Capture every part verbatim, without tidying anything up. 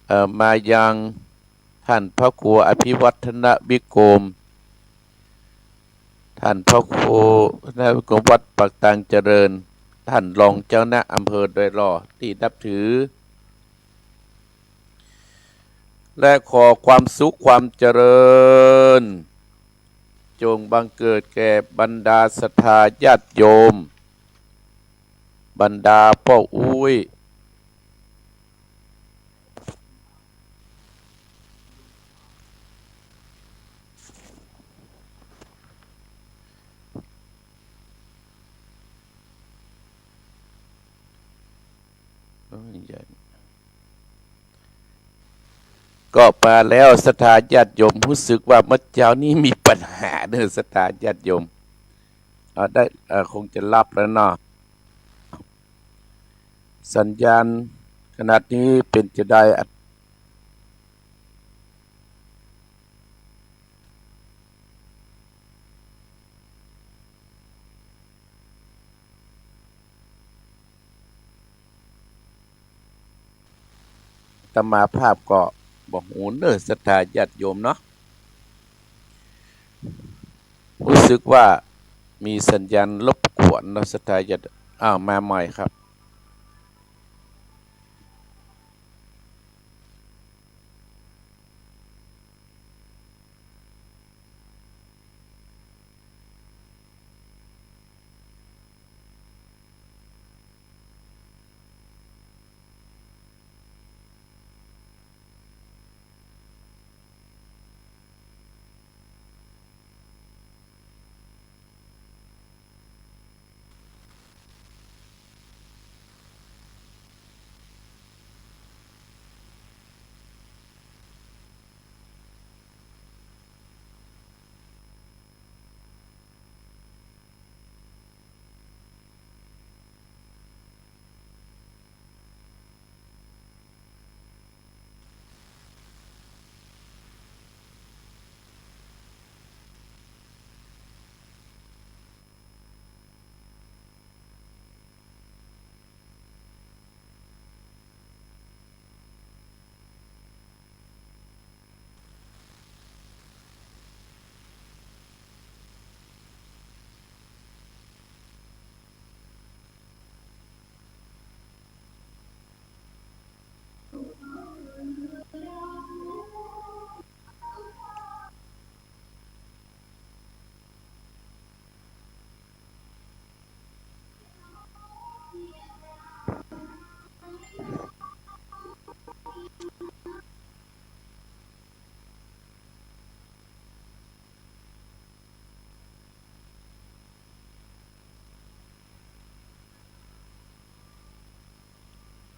เอ่อ มายังต้านพระครูอภิวัฒนวิกรม ต้านพระครูอภิวัฒนวิกรมวัดปากตางเจริญ ต้านรองเจ้าคณะอำเภอดอยหล่อตี้นับถือ และขอความสุขความเจริญ จงบังเกิดแก่บรรดาศรัทธาญาติโยม บรรดาป้ออุ๊ย ก็มาแล้วศรัทธาญาติโยม ฮู้สึกว่าเมื่อเจ๊านี้มีปัญหาเด้อศรัทธาญาติโยม เอาได้ เอ่อ คงจะหลับแล้วเนาะ สัญญาณขนาดนี้เป๋นจะใด อาตมาภาพก็บ่ฮู้เน้อศรัทธาญาติโยมเนาะ ฮู้สึกว่ามีสัญญาณรบกวนเนาะศรัทธาญาติ อ้าว มาใหม่ครับ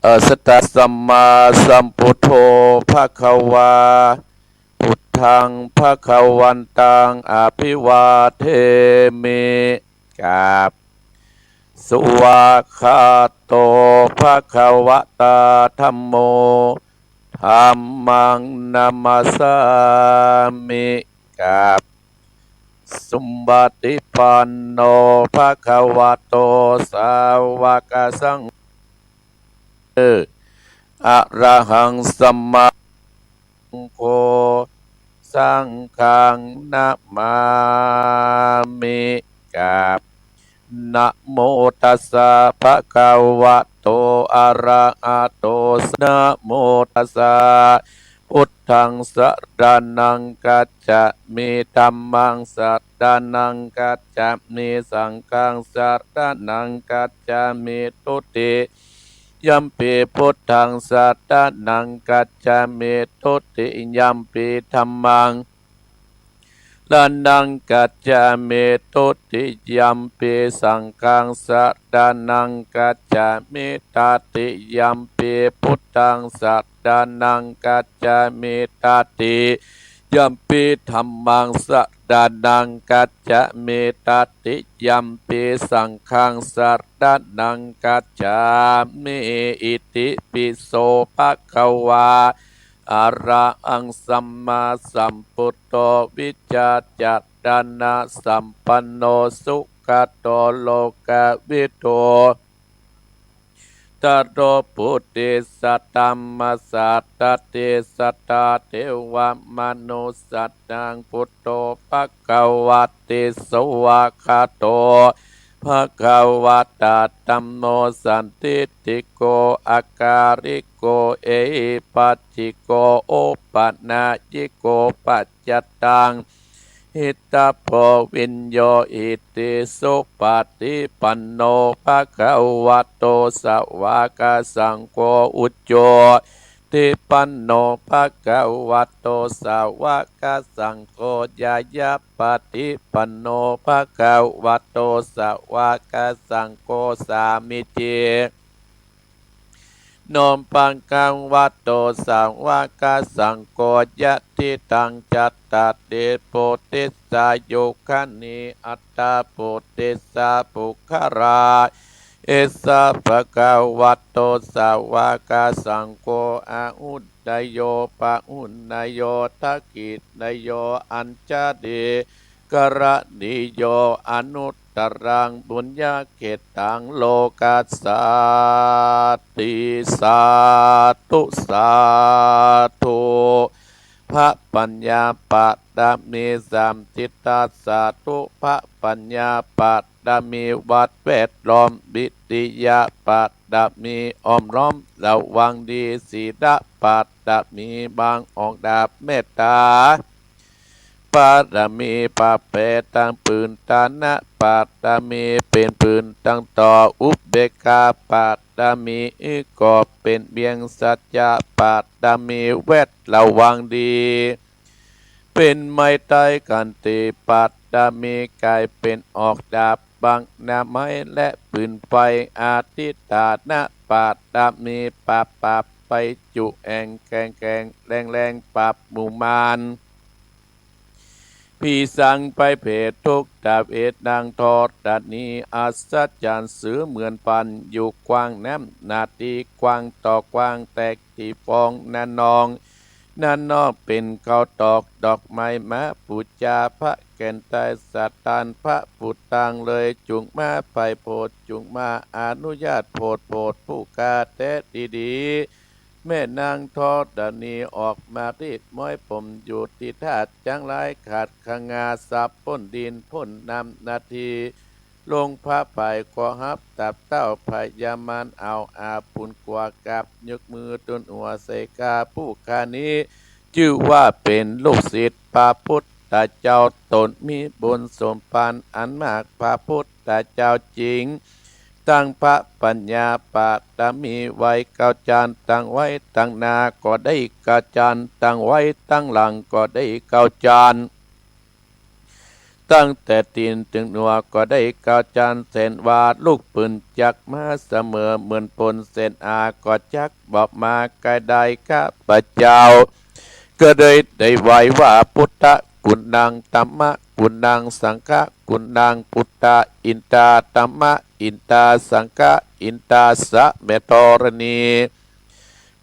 เอ่อ สัตตา สัมมาสัมพุทโธ ภะคะวา พุทธัง ภะคะวันตัง อะภิวาเทมิ กราบ สุวากขาโต ภะคะวะตา ธัมโม ธัมมัง นะมัสสามิ กราบ สุปฏิปันโน ภะคะวะโต สาวกสัง เออ อะระหัง สัมมา โฆ สังฆัง นะมามิ กราบ นะโมตัสสะ ภะคะวะโต อะระหะโต นะโมตัสสะ พุทธัง สะระณัง คัจฉามิ ธัมมัง สะระณัง คัจฉามิ สังฆัง สะระณัง คัจฉามิ ทุติยัมปิ พุทธัง สะระณัง คัจฉามิ ทุติยัมปิ ธัมมัง ระณัง คัจฉามิ ทุติยัมปิ สังฆัง สะระณัง คัจฉามิ ตติยัมปิ พุทธัง สะระณัง คัจฉามิ ตติยัมปิ ธัมมัง สะระณัง คัจฉามิ ตติยัมปิ สังฆัง สะระณัง คัจฉามิ อิติปิโส ภะคะวา อะระหัง สัมมาสัมพุทโธ วิชชาจระณะสัมปันโน สุขะโต โลกะวิทู ตโร ปุริสธัมมัสสะ ดัฏฐิสตา เทวมนุสสานัง พุทโธ ภะคะวะติ สวากขาโต ภะคะวะตะ ธัมโม สันทิฏฐิโก อะกาลิโก เอหิปัสสิโก โอปะนัยยิโก ปัจจัตตัง หิตาโพ วิญโญ อิติ สุปะฏิปันโน ภะคะวะโต สาวะกะสังโฆ อุจโจ ติปันโน ภะคะวะโต สาวะกะสังโฆ ญาญาปะฏิปันโน ภะคะวะโต สาวะกะสังโฆ สามีจิ โน ภะคะวะโต สาวะกะสังโฆ ยะทิตัง จัตตาริ ปุริสายุคานิ อัตถะ ปุริสาปุคคลา เอสะ ภะคะวะโต สาวะกะสังโฆ อาหุเนยโย ปะหุเนยโย ทักขิเนยโย อัญชลีกรณีโย อนุตตรัง ปุญญะเขตตัง โลกัสสาติ สาธุ สาธุ พระปัญญาปะรมี สามสิทธา สาธุ พระปัญญาปะรมี วัดแวดล้อม วิริยะปะรมี อ้อมล้อมระวังดี ศีลปะรมี บังออกดาบเมตตา ปะรมี ปะแผดตังปืน ทานะปะรมี เป๋นปืนตังต่อ อุเบกขาปะรมี ก็เป๋นเวียง สัจจะปะรมี แวดระวังดี เป๋นไม้ไต้ ขันติปะรมี ก๋ายเป๋นออกดาบ บังหน้าไม้และปืนไฟ อธิฏฐานะปะรมี ปราบ ปราบ ไปจุแอ่ง แข็ง แข็ง แรง แรง ปราบหมู่มาร ผีสางภัยเผตทุกข์ ดับเหตุ นางธรณี อัศจรรย์เสมือนพัน อยู่กว้างน้ำหน้าตี้กว้าง ต่อกว้างแตกตี้ฟอง นาน้อง นาน้องเป๋นข้าวตอก ดอกไม้มาปู๋จา พระแก่นใต้สถาน พระพุทธังเลย จุ่งมาไพโพธิ จุ่งมาอนุญาตโผด โผดผู้ข้าแต๊ดีๆ แม่นางธรณี ออกมารีดม้อยผม อยู่ตี้ธาตุจั้งหลาย ขาดขง่า สาบพ่นดิน พ่นน้ำ นาที ลงพระไพร ก็ฮับตาบเต้าพญามาร เอาอาบุญกว่า กราบยกมือตูนหัวใส่ ข้าผู้ข้านี้ จื้อว่าเป๋นลูกศิษย์พระพุทธเจ้า ตนมีบุญสมภารอันมาก พระพุทธเจ้าจริง ตั้งพระปัญญาปะรมีไว้เก้าจาน ตั้งไว้ตังหน้าก็ได้เก้าจาน ตั้งไว้ตังหลังก็ได้เก้าจาน ตั้งแต่ตีนเถิงหัวก็ได้เก้าจาน แสนว่าลูกปืนจักมาเสมอ เหมือนพลแสนอาก็จักบอกมา ใก้ได้ข้าพเจ้า ก็เลยได้ไหว้ว่า พุทธกุณัง ธัมมกุณัง สังฆกุณัง พุทธาอินทา ธัมมาอินทา สังฆาอินทา สะ แม่ธรณี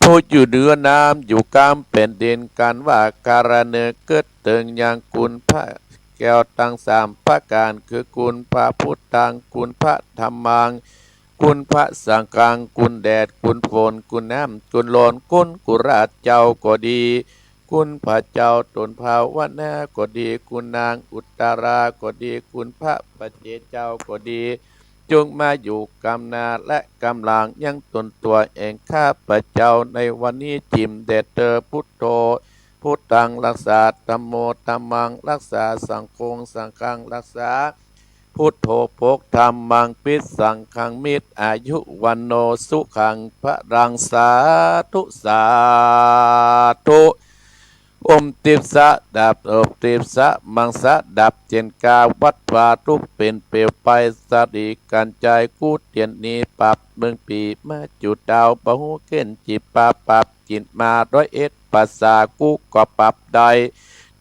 ผู้อยู่เหนือน้ำ อยู่ก้ามแผ่นดิน กันว่าการะเนิด เกิดเถิงยังคุณพระแก้วตังสามประก๋าน คือคุณพระพุทธัง คุณพระธัมมัง คุณพระสังฆัง คุณแดด คุณฝน คุณน้ำ คุณลม คุณกุราชเจ้าก็ดี คุณพระเจ้าต๋นภาวนาก็ดี คุณนางอุตตราก็ดี คุณพระปัจเจกเจ้าก็ดี จงมาอยู่กำหน้าและกำหลัง ยังต๋นตั๋วแห่งข้าพเจ้าในวันนี้ จิ่มแด่เธอ พุทโธ พุทธัง รักษา ธัมโม ธัมมัง รักษา สังโฆ สังฆัง รักษา พุทโธ ปก ธัมมัง ปิด สังฆัง มิตร อายุ วัณโณ สุขัง พลัง สาธุ สาธุ อมทิพย์สะดับ อมทิพย์สะมังสะดับ เจียนกาวัดวาทุกข์เป๋นเปลวไฟ สะหลีกัญไชย กู้เตียนหนีปาปเมืองผี มาจุดดาว บ่ฮู้เข็ญจิตปาป ปาปจิตมาร้อยเอ็ดภาษา กู้ก็ปรับได้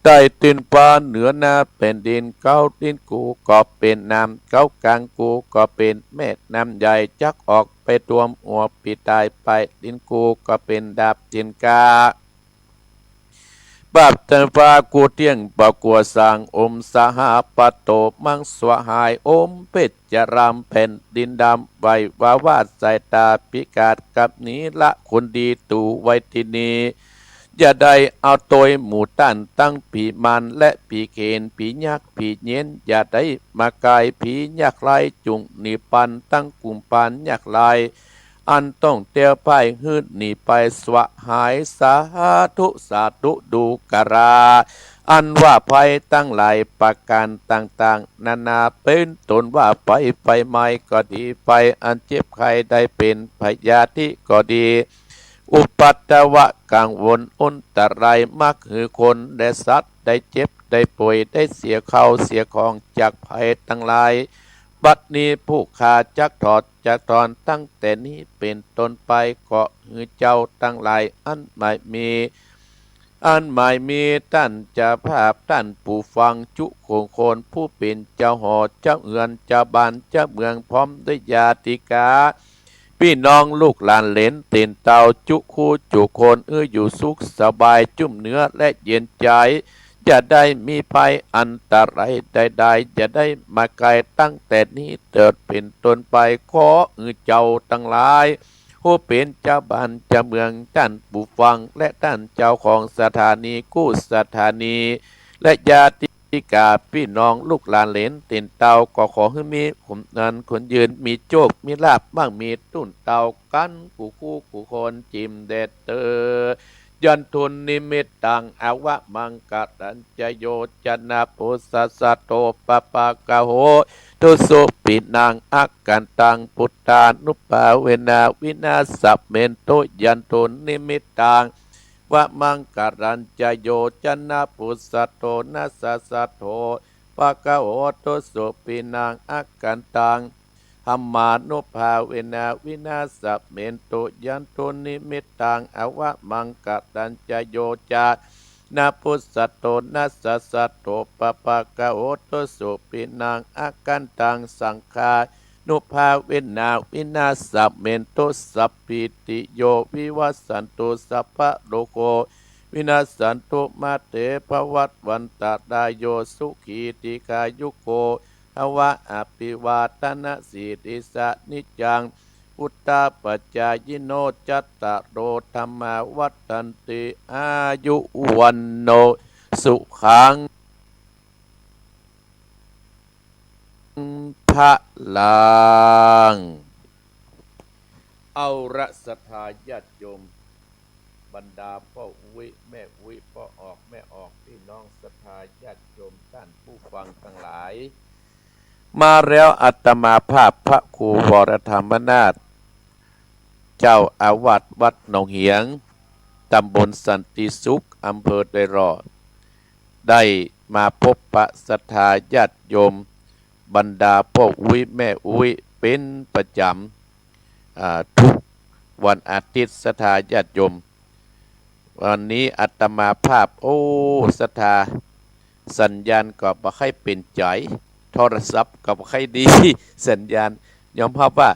ใต้ตีนฟ้าเหนือหน้าแผ่นดิน เก๊าตีนกู้ก็เป๋นน้ำ เก๊ากลางกู้ก็เป๋นแม่น้ำใหญ่ จักออกไปท่วมหัวผีต๋าย ปลายตีนกู้ก็เป๋นดาบเจียนกา ปราบจันทร์ฟ้ากู้เตี้ยง บ่กั๋วสาง อมสหปโต มังสหาย อมเพชรจราม แผ่นดินดำ ไหววาวาดสายต๋า พิกาศกับหนีละ คนดีตู่ไว้ตี้นี่ อย่าได้เอาตวยหมู่ต้าน ตึงผีมารและผีเขน ผียักษ์ผีเย็น อย่าได้มาก๋าย ผียากไร้ จุ่งหนีปัน ตึงกุมปานยากไร้ อันต้องเตียวพ่าย หื้อหนีไปสหาย สาธุ สาธุ ดูกรา อันว่าภัยตังหลายประก๋านต่างๆ นานา เป๋นต้นว่าภัยไฟไหม้ก็ดี ภัยอันเจ็บไข้ได้เป๋น พยาธิก็ดี อุปัตตวะกังวลอันตราย มักหื้อคนและสัตว์ได้เจ็บได้ป่วย ได้เสียข้าวเสียของ จากภัยตังหลาย บัดนี้ผู้ข้าจักถอดจักถอน ตั้งแต่นี้เป๋นต้นไป ขอหื้อเจ้าตังหลาย อันหมายมี อันหมายมีต้านเจ้าภาพ ต้านผู้ฟังจุ๊กคน ผู้เป๋นเจ้าหอเจ้าเฮือน เจ้าบ้านเจ้าเมือง พร้อมด้วยญาติกา ปี้น้องลูกหลานเหลนเตียนเต้า จุ๊กคู่จุ๊กคน หื้ออยู่สุขสบาย จุ่มเนื้อและเย็นใจ๋ อย่าได้มีภัยอันตรายใดๆ อย่าได้มาก๋าย ตั้งแต่นี้เถิดเป๋นต้นไป ขอหื้อเจ้าตังหลาย ผู้เป๋นเจ้าบ้านเจ้าเมือง ต้านผู้ฟัง และต้านเจ้าของสถานีกู้สถานี และญาติกาปี้น้องลูกหลานเหลนเตียนเต้า ก็ขอหื้อมีคนอันคนยืน มีโจคมีลาภ มั่งมีตู้นเต้ากั๋นกู้คู่กู้คน จิ่มแดดเตอ ยันทุนนิมิตตัง อวมังกะตัญจะโย จะนะปุสสะสะโต ปะปะกะโห ทุสุปินัง อากันตัง ปุทธานุภาเวนะ วินาสะเมนตุ ยันทุนนิมิตตัง วมังกะตัญจะโย จะนะปุสสะโต นะสะสะโต ปะกะโห ทุสุปินัง อากันตัง ธัมมานุภาเวนะ วินาสะเมนตุ ยันทุนนิมิตตัง อวมังกะตัญจะโย จะนะปุสสะโต นะสะสะโต ปะปะกะโห ทุสุปินัง อากันตัง สังฆานุภาเวนะ วินาสะเมนตุ สัพพีติโย วิวัสสันตุ สัพพะโรโค วินัสสันตุ มาเต ภวัตวันตะราโย สุขี ทีฆายุโก ภะวะ อภิวาทะนะสีลิสสะ นิจจัง วุฑฒาปะจายิโน จัตตาโร ธัมมา วัฑฒันติ อายุ วัณโณ สุขัง พลัง เอาละ ศรัทธาญาติโยม บรรดาป้ออุ๊ยแม่อุ๊ย ป้อออกแม่ออก ปี้น้องศรัทธาญาติโยม ต้านผู้ฟังตังหลาย มาแล้ว อาตมาภาพพระครูวรธรรมนาถ เจ้าอาวาสวัดหนองเหียง ตำบลสันติสุข อำเภอดอยหล่อ ได้มาพบปะศรัทธาญาติโยม บรรดาป้ออุ๊ยแม่อุ๊ย เป๋นประจ๋ำ อ่า กู้วันอาทิตย์ ศรัทธาญาติโยม วันนี้อาตมาภาพ โอ้ ศรัทธา สัญญาณก็บ่ค่อยเป๋นใจ๋ โทรศัพท์ก็บ่ค่อยดี สัญญาณ ยอมฮับว่า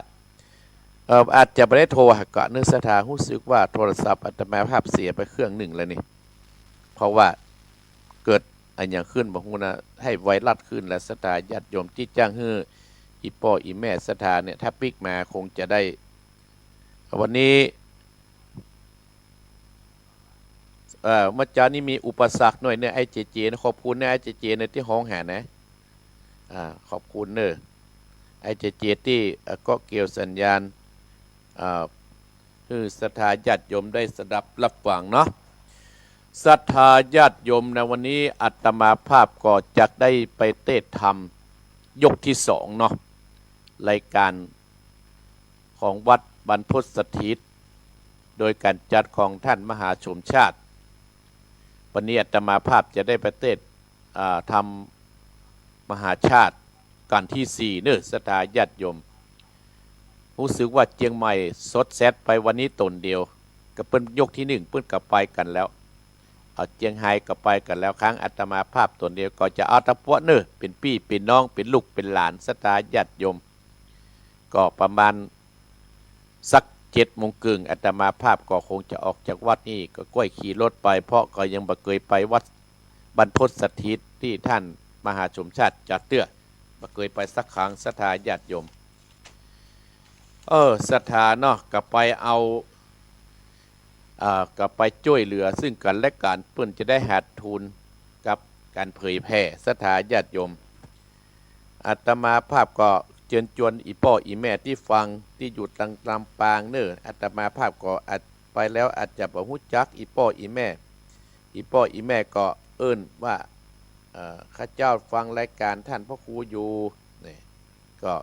เอ่อ อาจจะบ่ได้โทรหากั๋นเนาะ ศรัทธา ฮู้สึกว่าโทรศัพท์อาตมาภาพเสียไปเครื่องนึ่งแล้วนี่ เพราะว่าเกิดอะหยังขึ้นบ่ฮู้นะ ไข้ไวรัสขึ้นแล้ว ศรัทธาญาติโยมตี้จ้างหื้อ อี่ป้ออี่แม่ศรัทธาเนี่ย ถ้าปิ๊กมาคงจะได้ วันนี้ เอ่อ เมื่อเจ๊านี้มีอุปสรรคหน่อยเน่อ ไอ้เจเจนะ ขอบคุณเน่อ ไอ้เจเจนะ ตี้ฮ้องหานะ อ่า ขอบคุณเน่อ ไอ้เจเจตี้ เอ่อ ก็เกี่ยวสัญญาณ อ่า หื้อศรัทธาญาติโยมได้สดับฮับฟังเนาะ ศรัทธาญาติโยม ในวันนี้อาตมาภาพก็จักได้ไปเตศน์ธรรมยกตี้สองเนาะ รายก๋านของวัดบรรพตสถิต โดยก๋านจัดของต้านมหาสมชาติ วันนี้อาตมาภาพจะได้ไปเตศน์ อ่า ธรรมมหาชาติ ก๋านตี้สี่เน่อ ศรัทธาญาติโยม ฮู้สึกว่าเจียงใหม่สดแซดไปวันนี้ต๋นเดียว ก็เปิ้นยกตี้นึ่งเปิ้นก็ไปกั๋นแล้ว เอาเจียงไฮ้ก็ไปกั๋นแล้ว ครั้นอาตมาภาพต๋นเดียวก็จะเอาตะปั๊วเน่อ เป๋นปี้เป๋นน้อง เป๋นลูกเป๋นหลาน ศรัทธาญาติโยม ก็ประมาณสัก เจ็ดโมงเกิ่ง อาตมาภาพก็คงจะออกจากวัดนี่ ก็ก้อยขี่รถไป เพราะก็ยังบ่เกยไปวัดบรรพตสถิตตี้ต้านมหาสมชาติจักเตื้อ บ่เกยไปสักครั้ง ศรัทธาญาติโยม เออ ศรัทธาเนาะ ก็ไปเอา อ่า ก็ไปจ้วยเหลือซึ่งกั๋นและกั๋น เปิ้นจะได้หาทุนกับก๋านเผยแผ่ ศรัทธาญาติโยม อาตมาภาพก็เจิญจวนอี่ป้ออี่แม่ตี้ฟังตี้อยู่ตางลำปางเน่อ อาตมาภาพก็อาจไปแล้วอาจจะบ่ฮู้จักอี่ป้ออี่แม่ อี่ป้ออี่แม่ก็เอิ้นว่า เอ่อ ข้าเจ้าฟังรายก๋านต้านพระครูอยู่ นี่ ก็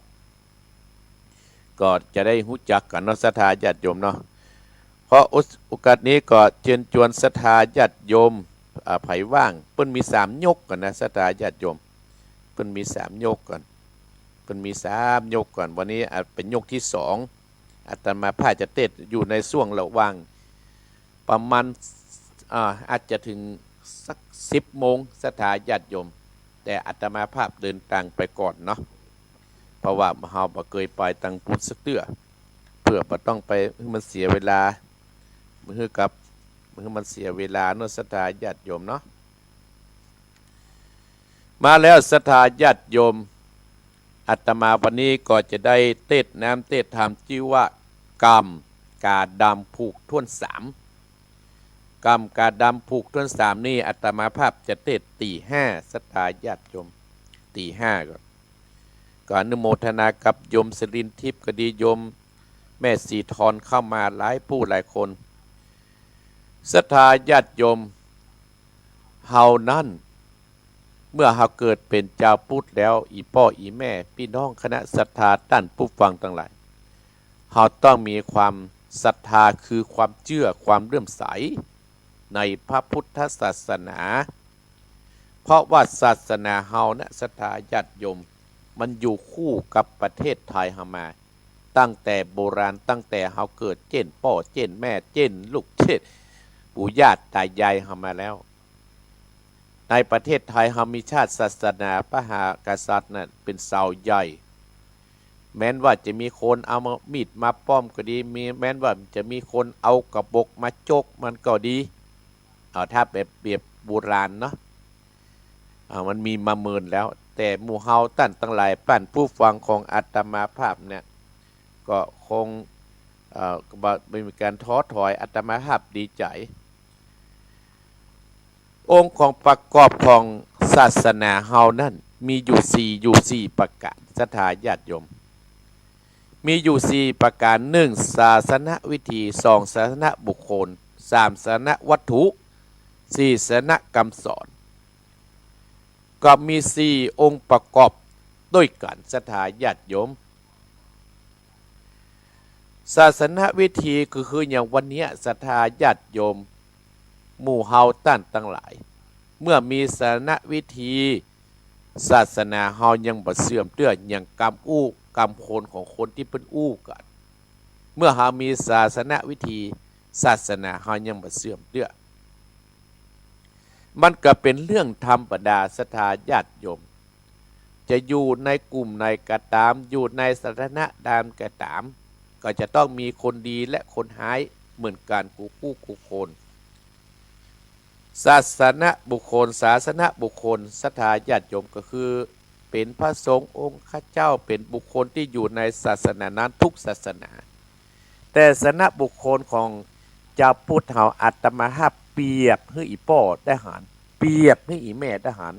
ก็จะได้ฮู้จักกั๋นเนาะ ศรัทธาญาติโยมเนาะ เพราะโอ- โอกาสนี้ก็เจิญจวนศรัทธาญาติโยม อ่า ใผว่าง เปิ้นมีสามยกก่อนนะ ศรัทธาญาติโยม เปิ้นมีสามยกก่อน เปิ้นมีสามยกก่อน วันนี้อาจเป๋นยกตี้สอง อาตมาภาพจะเตสน์อยู่ในช่วงระหว่าง ประมาณ อ่า อาจจะเถิงสักสิบโมง ศรัทธาญาติโยม แต่อาตมาภาพเดินตางไปก่อนเนาะ เพราะว่าเฮาบ่เกยไปตางปู๊นสักเตื้อ เปื้อบ่ต้องไปหื้อมันเสียเวลา หื้อกับ หื้อมันเสียเวลาเนาะ ศรัทธาญาติโยมเนาะ มาแล้ว ศรัทธาญาติโยม อาตมาวันนี้ก็จะได้เตสน์น้ำเตสน์ธรรม จื้อว่า กำกาดำผูกถ้วนสาม กำกาดำผูกถ้วนสามนี่ อาตมาภาพจะเตสน์ตี๋ห้า ศรัทธาญาติโยม ตี๋ห้าก่อน ก็อนุโมทนากับโยมสิรินทิพย์ก็ดี โยมแม่ศรีทรเข้ามาหลายผู้หลายคน ศรัทธาญาติโยม เฮานั้น เมื่อเฮาเกิดเป๋นจาวพุทธแล้ว อี่ป้ออี่แม่ ปี้น้องคณะศรัทธาต้านผู้ฟังตังหลาย เฮาต้องมีความศรัทธา คือความเจื้อ ความเลื่อมใสในพระพุทธศาสนา เพราะว่าศาสนาเฮานะ ศรัทธาญาติโยม มันอยู่คู่กับประเทศไทยเฮามา ตั้งแต่โบราณ ตั้งแต่เฮาเกิด เจ้นป้อเจ้นแม่ เจ้นลูก เจ้นปู่ย่าต๋ายายเฮามาแล้ว ในประเทศไทยเฮามีชาติศาสนา พระมหากษัตริย์นั้นเป๋นเสาใหญ่ แม้นว่าจะมีคนเอามา มีดมาป้อมก็ดี มี แม้นว่าจะมีคนเอากระบกมาจกมันก็ดี เอา ถ้าแบบ แบบโบราณเนาะ อ่า มันมีมาเมินแล้ว แต่หมู่เฮาต้านตังหลาย ต้านผู้ฟังของอาตมาภาพเนี่ย ก็คง เอ่อ บ่ บ่มีก๋านท้อถอย อาตมาภาพดีใจ๋ องค์ของประกอบของศาสนาเฮานั้นมีอยู่สี่ อยู่สี่ประก๋าน ศรัทธาญาติโยม มีอยู่สี่ประก๋าน นึ่ง ศาสนวิธี สอง ศาสนบุคคล สาม ศาสนวัตถุ สี่ ศาสนกำสอน ก็มีสี่องค์ประกอบตวยกั๋น ศรัทธาญาติโยม ศาสนวิธีก็คืออย่างวันเนี้ย ศรัทธาญาติโยม หมู่เฮาต้านตังหลาย เมื่อมีศาสนวิธี ศาสนาเฮายังบ่เสื่อมเตื้อ อย่างกำอู้กำคนของคนตี้เปิ้นอู้กั๋น เมื่อเฮามีศาสนวิธี ศาสนาเฮายังบ่เสื่อมเตื้อ มันก็เป๋นเรื่องธรรมดา ศรัทธาญาติโยม จะอยู่ในกลุ่มไหนก็ต๋าม อยู่ในสถานะใดก็ต๋าม ก็จะต้องมีคนดีและคนฮ้ายเหมือนกั๋นกู้กู้คน ศาสนบุคคล ศาสนบุคคล ศรัทธาญาติโยม ก็คือเป๋นพระสงฆ์องค์ข้าเจ้า เป๋นบุคคลตี้อยู่ในศาสนานั้นทุกศาสนา แต่ศาสนบุคคลของจาวพุทธเฮา อาตมาภาพเปรียบหื้ออี่ป้อได้หัน เปรียบหื้ออี่แม่ได้หัน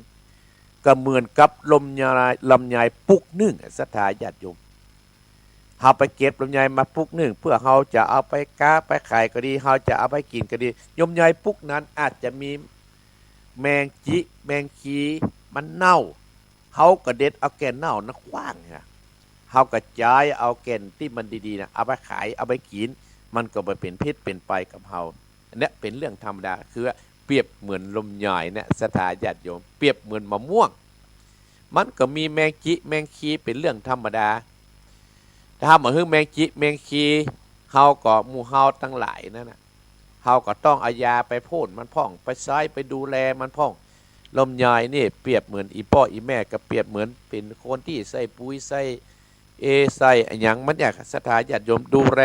ก็เหมือนกับลำไย ลำไยปุกนึ่ง ศรัทธาญาติโยม เฮาไปเก็บลำไยมาปุกนึ่ง เพื่อเฮาจะเอาไปก๊าไปขายก็ดี เฮาจะเอาไปกิ๋นก็ดี ลำไยปุกนั้นอาจจะมีแมงจิ แมงขี มันเน่า เฮาก็เด็ดเอาแก่นเน่านั้นขว้างฮะ เฮาก็จายเอาแก่นตี้มันดีๆ นะ เอาไปขาย เอาไปกิ๋น มันก็บ่เป๋นพิษเป๋นภัยกับเฮา อันเนี้ยเป๋นเรื่องธรรมดา คือว่าเปรียบเหมือนลำไยเนี่ย ศรัทธาญาติโยม เปรียบเหมือนมะม่วง มันก็มีแมงจิแมงขีเป๋นเรื่องธรรมดา ถ้าบ่หื้อแมงจิแมงขี เฮาก็ หมู่เฮาตังหลายนั้นน่ะ เฮาก็ต้องเอายาไปพ่นมันพ่อง ไปใช้ไปดูแลมันพ่อง ลำไยนี่เปรียบเหมือนอี่ป้ออี่แม่ ก็เปรียบเหมือนเป๋นคนตี้ใส่ปุ๋ยใส่เอ ใส่อะหยังมันเนี่ย ศรัทธาญาติโยม ดูแล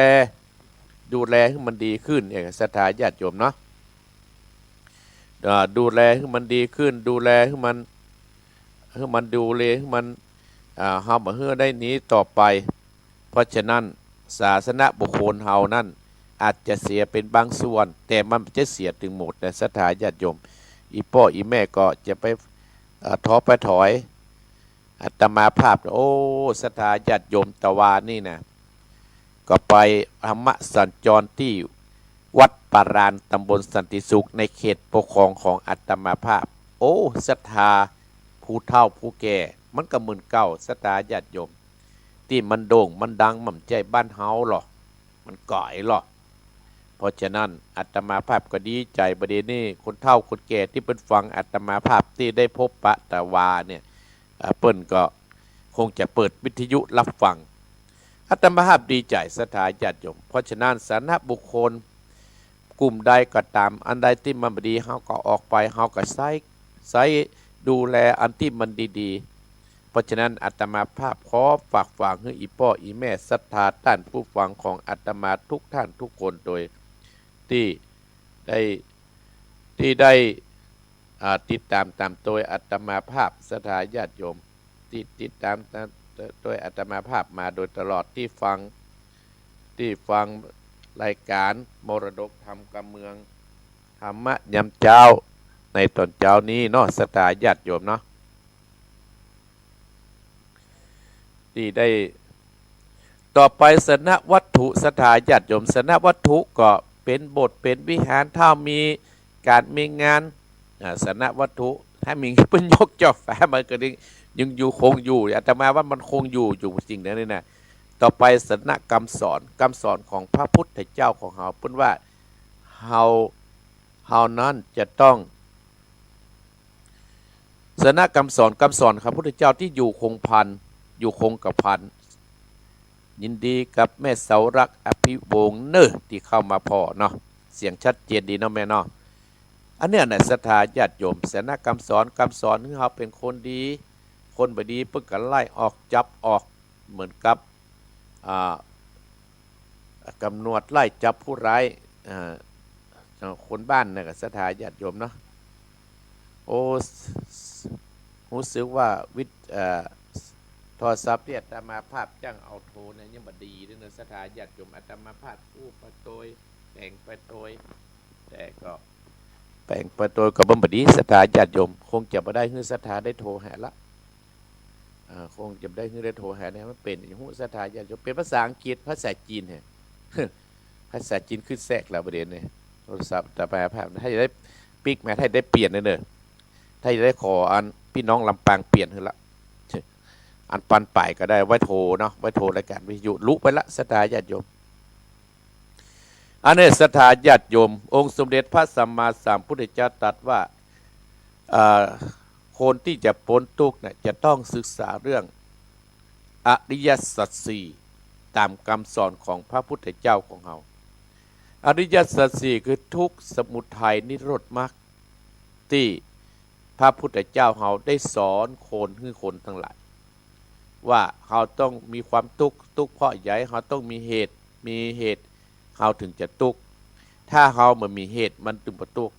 ดูแลหื้อมันดีขึ้นเนี่ย ศรัทธาญาติโยมเนาะ เอ่อ ดูแลหื้อมันดีขึ้น ดูแลหื้อมัน หื้อมันดูแลหื้อมัน อ่า เฮาบ่หื้อได้หนีต่อไป เพราะฉะนั้นศาสนบุคคลเฮานั้นอาจจะเสียเป็นบางส่วน แต่มันบ่ใจ้เสียตึงหมดนะ ศรัทธาญาติโยม อี่ป้ออี่แม่ก็จะไป เอ่อ ท้อไปถอย อาตมาภาพ โอ้ ศรัทธาญาติโยม ตะวานี่นะ ก็ไปธรรมสัญจรตี้วัดปาราน ตำบลสันติสุข ในเขตปกครองของอาตมาภาพ โอ้ ศรัทธาผู้เฒ่าผู้แก่ มันก็เหมือนเก่า ศรัทธาญาติโยม ตี้มันโด่งมันดัง มันบ่ใจ้บ้านเฮาหรอก มันก๋อยหรอก เพราะฉะนั้นอาตมาภาพก็ดีใจ๋ บ่าเดี่ยวนี้คนเฒ่าคนแก่ตี้เปิ้นฟังอาตมาภาพตี้ได้พบปะตะวาเนี่ย อ่า เปิ้นก็คงจะเปิดวิทยุฮับฟัง อาตมาภาพดีใจ๋ ศรัทธาญาติโยม เพราะฉะนั้นศาสนบุคคลกลุ่มใดก็ต๋าม อันใดตี้มันบ่ดี เฮาก็ออกไป เฮาก็ใส้ ใส้ดูแลอันตี้มันดีๆ เพราะฉะนั้นอาตมาภาพขอฝากฝังหื้ออี่ป้ออี่แม่ศรัทธาต้านผู้ฟังของอาตมาทุกท่านทุกคนโตย ตี้ได้ ตี้ได้ อ่า ติดต๋ามต๋ามโตยอาตมาภาพ ศรัทธาญาติโยม ตี้ติดต๋ามต๋ามโตยอาตมาภาพมาโดยตลอด ตี้ฟัง ตี้ฟังรายก๋านมรดกธรรมกำเมือง ธรรมะยามเจ๊า ในต๋อนเจ๊านี้เนาะ ศรัทธาญาติโยมเนาะ ตี้ได้ ต่อไปศาสนวัตถุ ศรัทธาญาติโยม ศาสนวัตถุก็เป๋นโบสถ์เป๋นวิหาร ถ้ามีก๋านมีงาน อ่า ศาสนวัตถุ ถ้ามีเปิ้นยกจ่อฟ้ามาก็ยัง ยังอยู่ คงอยู่ อาตมาว่ามันคงอยู่ อยู่จริงนะนี่นะ ต่อไปศาสนกำสอน กำสอนของพระพุทธเจ้าของเฮา เปิ้นว่าเฮา เฮานั้นจะต้อง ศาสนกำสอน กำสอนของพระพุทธเจ้าตี้อยู่คงพัน อยู่คงกระพัน ยินดีกับแม่เสารัก อภิวงศ์เน่อ ตี้เข้ามาผ่อเนาะ เสียงชัดเจนดีเนาะแม่เนาะ อันเนี้ยนะ ศรัทธาญาติโยม ศาสนกำสอน กำสอนหื้อเฮาเป๋นคนดี คนบ่ดีเปิ้นก็ไล่ออก จับออก เหมือนกับ อ่า กำหนดไล่จับผู้ร้าย อ่า คนบ้านนะ ก็ศรัทธาญาติโยมเนาะ โอ้ ฮู้สึกว่าวิทย์ เอ่อ โทรศัพท์ตี้อาตมาภาพจ้างเอาโทรเนี่ยยังบ่ดีเด้อเนาะ ศรัทธาญาติโยม อาตมาภาพอู้ไปโตย แต่งไปโตย แต่ก็ แต่งไปโตยก็บ่ดี ศรัทธาญาติโยม คงจะบ่ได้หื้อศรัทธาได้โทรหาละ อ่า คงจะบ่ได้หื้อได้โทรหาเนี่ย มันเป๋น ฮู้ ศรัทธาญาติโยม เป๋นภาษาอังกฤษ ภาษาจีนแฮะ ภาษาจีนขึ้นแทรกแล้วบ่าเดี่ยวนี้ โทรศัพท์อาตมาภาพ ถ้าจะได้ปิ๊กมา ถ้าจะได้เปลี่ยนเน่อ ถ้าจะได้ขออันพี่น้องลำปางเปลี่ยนหื้อละ อันปันไปก็ได้ ไว้โทรเนาะ ไว้โทรรายก๋านวิทยุ ลุไปละ ศรัทธาญาติโยม อันนี้ศรัทธาญาติโยม องค์สมเด็จพระสัมมาสัมพุทธเจ้าตรัสว่า เอ่อ คนตี้จะป๊นตุ๊กข์เนี่ย จะต้องศึกษาเรื่องอริยสัจสี่ ต๋ามกำสอนของพระพุทธเจ้าของเฮา อริยสัจสี่คือทุกข์ สมุทัย นิโรธมรรค ตี้พระพุทธเจ้าเฮาได้สอนคนหื้อคนตังหลาย ว่าเฮาต้องมีความตุ๊กข์ ตุ๊กข์เพราะใหญ่ เฮาต้องมีเหตุ มีเหตุ เฮาเถิงจะตุ๊กข์ ถ้าเฮาบ่มีเหตุ มันจึงบ่ตุ๊กข์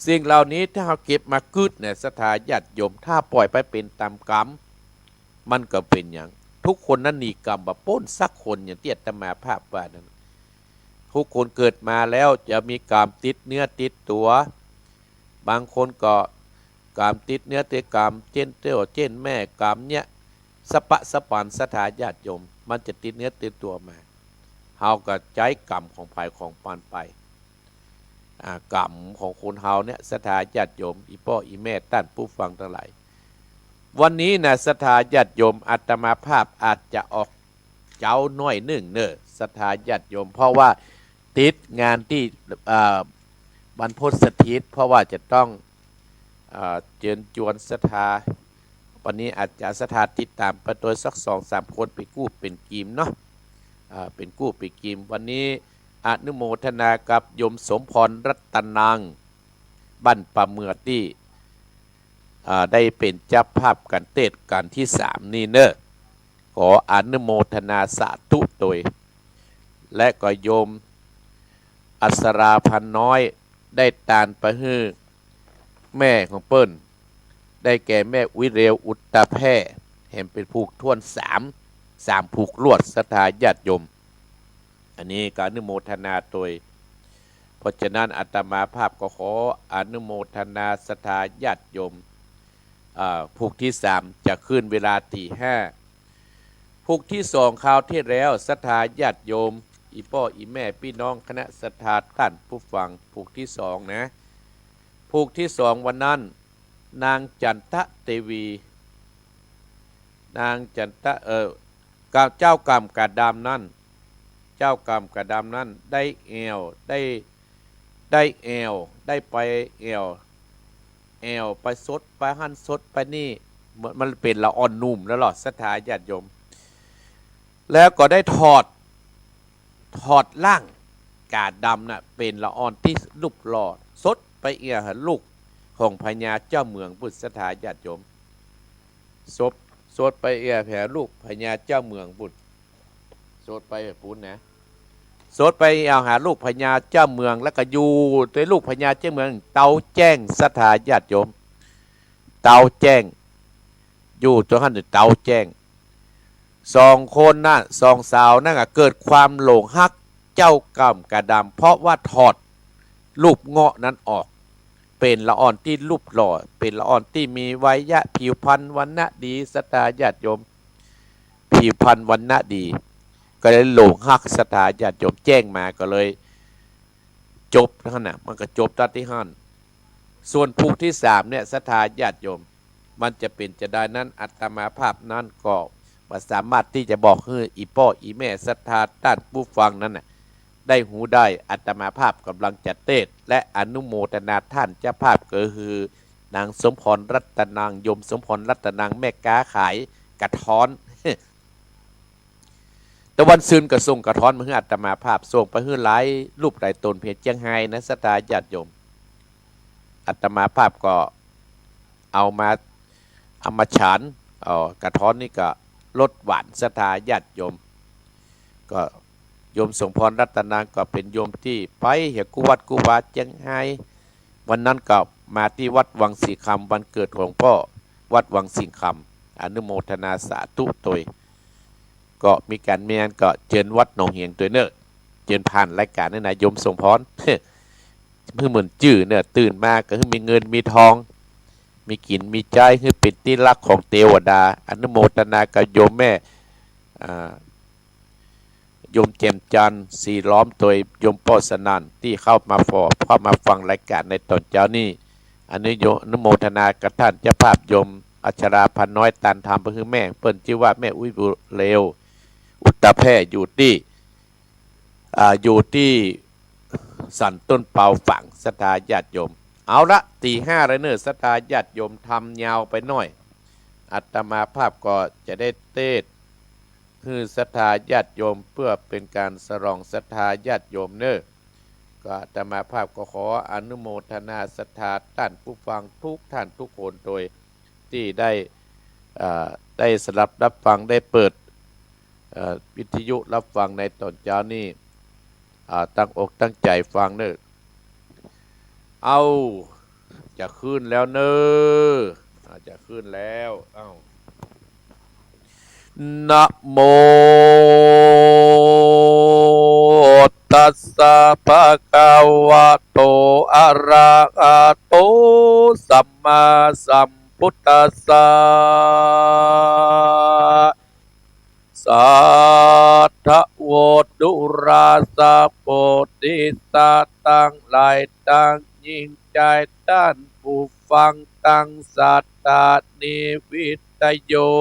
สิ่งเหล่านี้ถ้าเฮาเก็บมากึ๊ดเนี่ย ศรัทธาญาติโยม ถ้าปล่อยไปเป๋นต๋ามกรรม มันก็เป๋นหยัง ทุกคนนั้นหนีกรรมบ่ป๊นสักคน อย่างตี้อาตมาภาพว่านั้น ทุกคนเกิดมาแล้วจะมีกรรมติดเนื้อติดตั๋ว บางคนก็กรรมติดเนื้อติด กรรมเจ๊นเตี้ยวเจ๊นแม่ กรรมเนี่ย สะปะสะปัน ศรัทธาญาติโยม มันจะติดเนื้อติดตั๋วมา เฮาก็ใจ๊กรรมของใผของมันไป อ่า กรรมของคนเฮาเนี่ย ศรัทธาญาติโยม อี่ป้ออี่แม่ต้านผู้ฟังตังหลาย วันนี้นะ ศรัทธาญาติโยม อาตมาภาพอาจจะออกเจ๊าหน้อยนึ่งเน่อ ศรัทธาญาติโยม เพราะว่าติดงานตี้ เอ่อ บรรพตสถิต เพราะว่าจะต้อง เอ่อ เจิญจวนศรัทธา วันนี้อาจจะศรัทธาติดต๋ามไปโตยสักสองสามคน เป๋นกู้เป๋นกีมเนาะ อ่า เป๋นกู้เป๋นกีม วันนี้อนุโมทนากับโยมสมพรรัตนัง บ้านป่าเมือดตี้ อ่า ได้เป๋นเจ้าภาพก๋านเตสน์ก๋านตี้สามนี่เน่อ ขออนุโมทนาสาธุโตย และก็โยมอัศราพาน้อยได้ตานไปหื้อแม่ของเปิ้น ได้แก่แม่อุ๊ยเร็วอุตตะแพร่ แหมเป๋นผูกถ้วนสาม สามผูกลวด ศรัทธาญาติโยม อันนี้ก็อนุโมทนาตวย เพราะฉะนั้นอาตมาภาพก็ขออนุโมทนาศรัทธาญาติโยม อ่า ผูกตี้สามจะขึ้นเวลาตี้ห้า ผูกตี้สองคราวตี้แล้ว ศรัทธาญาติโยม อี่ป้ออี่แม่ปี้น้องคณะศรัทธาต้านผู้ฟัง ผูกตี้สองนะ ผูกตี้สองวันนั้น นางจันทะเตวี นางจันทะ เอ่อ กะ เจ้าก่ำกะดำนั้น เจ้าก่ำกะดำนั้น ได้แอ่ว ได้ ได้แอ่ว ได้ไปแอ่ว แอ่วไปสดไปหั้นสดไปนี่ มัน มันเป๋นละอ่อนหนุ่มแล้วลอ ศรัทธาญาติโยม แล้วก็ได้ถอด ถอดล้างกะดำน่ะ เป๋นละอ่อนตี้รูปหล่อ สดไปเอี้ยหาลูกของพญาเจ้าเมืองปุ้น ศรัทธาญาติโยม สด สดไปเอี้ยหาลูกพญาเจ้าเมืองปุ้น สดไปปุ้นนะ สดไปเอี้ยหาลูกพญาเจ้าเมือง แล้วก็อยู่ตวยลูกพญาเจ้าเมือง เต๊าแจ้ง ศรัทธาญาติโยม เต๊าแจ้ง อยู่ตวยหั้นเต๊าแจ้ง สองคนน่ะ สองสาวนั่นน่ะ เกิดความหลงฮักเจ้าก่ำกะดำ เพราะว่าถอดรูปเงาะนั้นออก เป๋นละอ่อนตี้รูปหล่อ เป๋นละอ่อนตี้มีวัยยะ ผิวพรรณวรรณะดี ศรัทธาญาติโยม ผิวพรรณวรรณะดี ก็เลยหลงฮัก ศรัทธาญาติโยม แจ้งมาก็เลย จบหั้นน่ะ มันก็จบตั๊ดตี้หั้น ส่วนผูกตี้สามเนี่ย ศรัทธาญาติโยม มันจะเป๋นจาใดนั้น อาตมาภาพนั้นก็บ่สามารถตี้จะบอกหื้ออี่ป้ออี่แม่ศรัทธาต้านผู้ฟังนั้นน่ะ ได้ฮู้ได้ อาตมาภาพก่ำลังจะเตสน์ และอนุโมทนาต้านเจ้าภาพก็คือนางสมพรรัตนัง โยมสมพรรัตนัง แม่ก๊าขายกระท้อน แต่วันซืนก็ส่งกระท้อนมาหื้ออาตมาภาพ ส่งไปหื้อหลายรูปหลายต๋นเปียงเจียงไฮ้นะ ศรัทธาญาติโยม อาตมาภาพก็เอามา เอามาฉัน เอากระท้อนนี่ก็รสหวาน ศรัทธาญาติโยม ก็โยมสมพรรัตนังก็เป๋นโยมตี้ไปเหียกู้วัดกู้วาเจียงไฮ้ วันนั้นก็มาตี้วัดวังสิงห์คำ วันเกิดของป้อวัดวังสิงห์คำ อนุโมทนาสาธุตวย ก็มีก๋านมีงานก็เจิญวัดหนองเหียงตวยเน่อ เจิญผ่านรายก๋านนี่นะ โยมสมพร หื้อเหมือนจื้อเน่อ ตื่นมาก็หื้อมีเงินมีทอง มีกิ๋นมีใจ๊ หื้อเป๋นตี้ฮักของเตวดา อนุโมทนากับโยมแม่ อ่า โยมแจ่มจันทร์ ศรีล้อมตวย โยมป้อสนั่น ตี้เข้ามาฟอ เข้ามาฟังรายก๋านในต๋อนเจ๊านี้ อนุโย อนุโมทนากับต้านเจ้าภาพโยมอัชราพาน้อย ตานธรรมไปหื้อแม่ เปิ้นจื้อว่าแม่อุ๊ยบุญเร็ว อุตตะแพร่ อยู่ตี้ อ่า อยู่ตี้สันต้นเปาฝาง ศรัทธาญาติโยม เอาละ ตีห้าแล้วเน่อ ศรัทธาญาติโยม ทำยาวไปหน้อย อาตมาภาพก็จะได้เตสน์ หื้อศรัทธาญาติโยม เปื้อเป๋นก๋านสลองศรัทธาญาติโยมเน่อ ก็อาตมาภาพก็ขออนุโมทนาศรัทธาต้านผู้ฟังทุกต้านทุกคนตวย ตี้ได้ เอ่อ ได้สดับฮับฟัง ได้เปิด เอ่อ วิทยุฮับฟังในต๋อนเจ๊านี้ อ่า ตั้งอกตั้งใจ๋ฟังเน่อ เอา จะขึ้นแล้วเน่อ อ่า จะขึ้นแล้ว เอ้า นะโม ตัสสะ ภะคะวะโต อะระหะโต สัมมาสัมพุทธัสสะ สาธุ ดูราสะ โพธิสัตว์ตังหลาย ตังยิ่งใหญ่ ต้านผู้ฟังตังศรัทธานิวิทยุ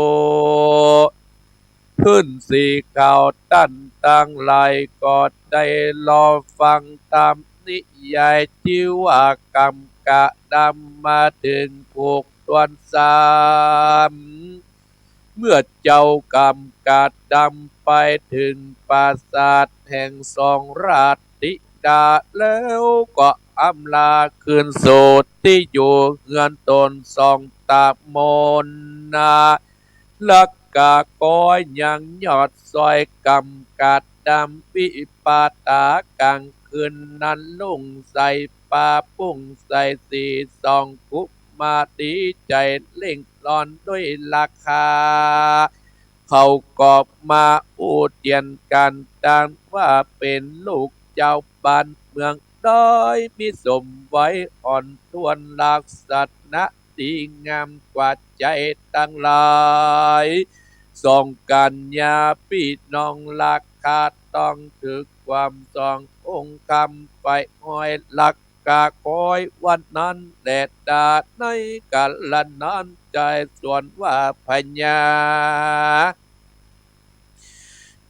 ขึ้นสีขาว ต้านตังหลายก็ได้รอฟังธรรมนิยาย จื้อว่ากำกะดำ มาเถิงผูกถ้วนสาม เมื่อเจ้ากำกะดำไปเถิงปราสาทแห่งสองราชธิดาแล้ว ก็อำลาคืนสู่ตี้อยู่เฮือนต๋นสองต๋ามนนา รัก กาก๊อยยังยอดซอยกำกาดดำวิปาตากลางคืนนั้นลุ่งใส ปาปุ้งใสสีสองกุมารีใจ๋เร่งร้อนด้วยราคา เขาก็มาอู้เตียนกั๋นตานว่าเป๋นลูกเจ้าบ้านเมืองดอย มีสมวัยอ่อนถ้วนลักษณะดีงามกว่าใจ๋ตังหลาย สองกัญญาปี้น้องราคาต้องถือความสององค์คำไปห้อยลัก กาก๊อยวันนั้นแล ต๋าในกาละนั้นใจ๋สวนว่าพญา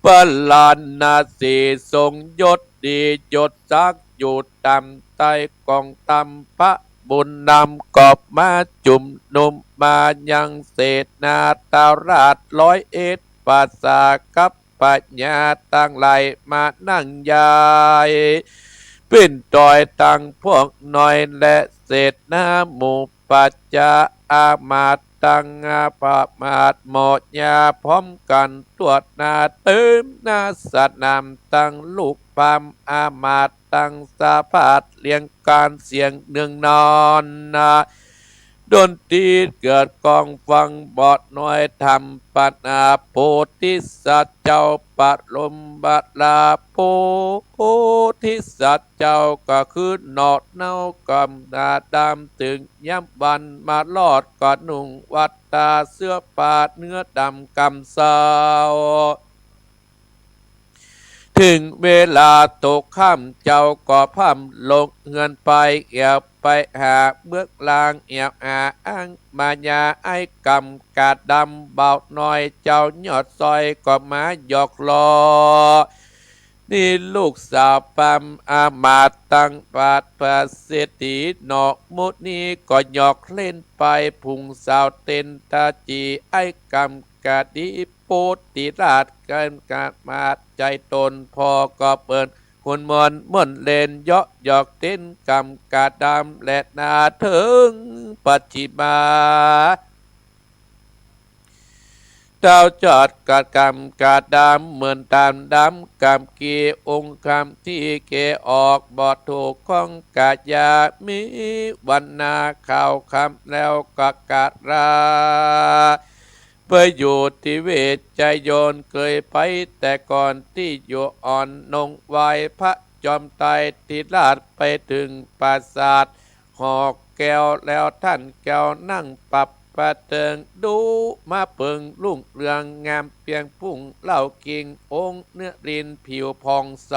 พระราณสีทรงยศดียศศักดิ์อยู่ต่ำใต้กองตำ พระบุญนำก็มาจุมนุมมายังเสนาทราชร้อยเอ็ด ปราสาทกับ พญาตังหลายมานั่งใหญ่ ปิ้นตอยตังพวกน้อยและเสนาหมู่ประจาอามาตย์ตังประมาตย์หมอยาพร้อมกั๋นตรวจหน้าเติมหน้าสนามตังลูกพราหมณ์อามาตย์ตังสะพาดเรียงก๋านเสียงเนืองนอนนา ดนตรีเกิดก้องฟังบ่น้อย ธรรมปนาโพธิสัตว์เจ้า ปรมบาลาโพธิสัตว์เจ้า ก็คือหนอดเนาก๋ำหน้าดำ เถิงยามวันมารอดก็นุ่งวัตตาเสื้อผ้าเนื้อดำก๋ำเซา เถิงเวลาตกค่ำเจ้าก็พร่ำลงเฮือนไป แอ่วไปหาเมืองลาง แอ่วหาอังมายาไอ้กำกาดดำ บ่าวน้อยเจ้ายอดซอยก็มาหยอกล้อ นี่ลูกสาวพราหมณ์อามาตย์ตังปราดพระเศรษฐีหนอ หมู่นี้ก็หยอกเล่นไป ผุงสาวเต็นทจีไอ้กำ กาดีโพธิราชเกินกามาดใจ๋ต๋น พ่อก็เปิ้นคนม่วนม่วนเล่นเยาะหยอกเต้นกำกาดำ และนาเถิงปัจฉิมา เต้ายอดกาดกำกาดำ เหมือนตานดำกำกีองค์คำตี้เกออก บ่ถูกข้องกายา มีวันนาขาวค่ำแล้วก็กราบลา ไปอยู่ติเวชยนต์ เกยไปแต่ก่อนตี้อยู่อ่อนนงไหว้พระจอมไตรทิราช ไปเถิงปราสาทหอแก้วแล้ว ต้านแก้วนั่งปรับประเติง ดูมาเปิงรุ่งเรืองงามเปียงพุ่งเล่ากิ่ง องค์เนื้อรินผิวผ่องใส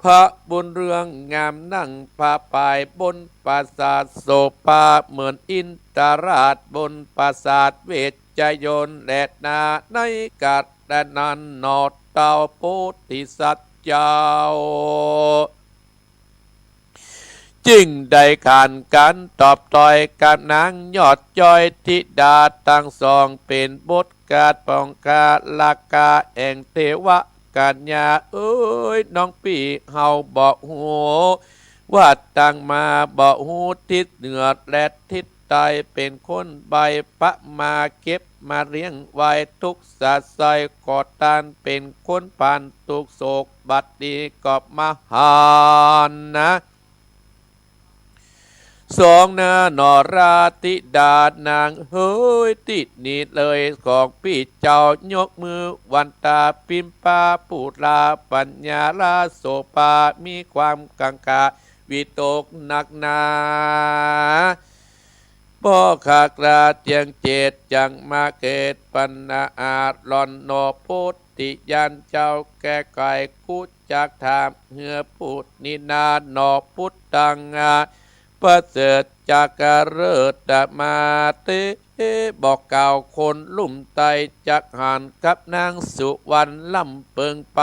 พระบุญเรืองงามนั่งผ้าป่ายบนปราสาทโสภา เหมือนอินทราชบนปราสาทเวชยนต์ และนาในกาลนั้นหนอ เต้าโพธิสัตว์เจ้า จึ่งได้ขานก๋านตอบตอยกับนางยอดย้อย ธิดาตังสอง เป๋นบุตรกาดปองคาราคาแห่งเทวกัญญา เอ๋ย น้องปี้เฮาบ่ฮู้ ว่าตังมาบ่ฮู้ทิศเหนือและทิศใต้ เป๋นคนใบ้ พระมาเก็บมาเลี้ยงไว้ ทุกข์สะใส ขอต้านเป๋นคนผ่านทุกข์โศก บัดนี้ก็มาหานา สองนาหนอราธิดานางเฮย ตี้นี้เลยของปี้เจ้ายกมือวันตา พิมพาปุราปัญญาราโสภา มีความกังขาวิตกนักหนา เพราะข้ากล้าเจียงเจตจักมาเกตปัญหา หล่อนหนอโพธิญาณเจ้าแก้ไขกู้จักถาม เหือปุตตะนาหนอ ปุตตัง ประเสริฐจักเลิศมาเต บอกกล่าวคนลุ่มไตจักหันกับนางสุวรรณลำเปิงไป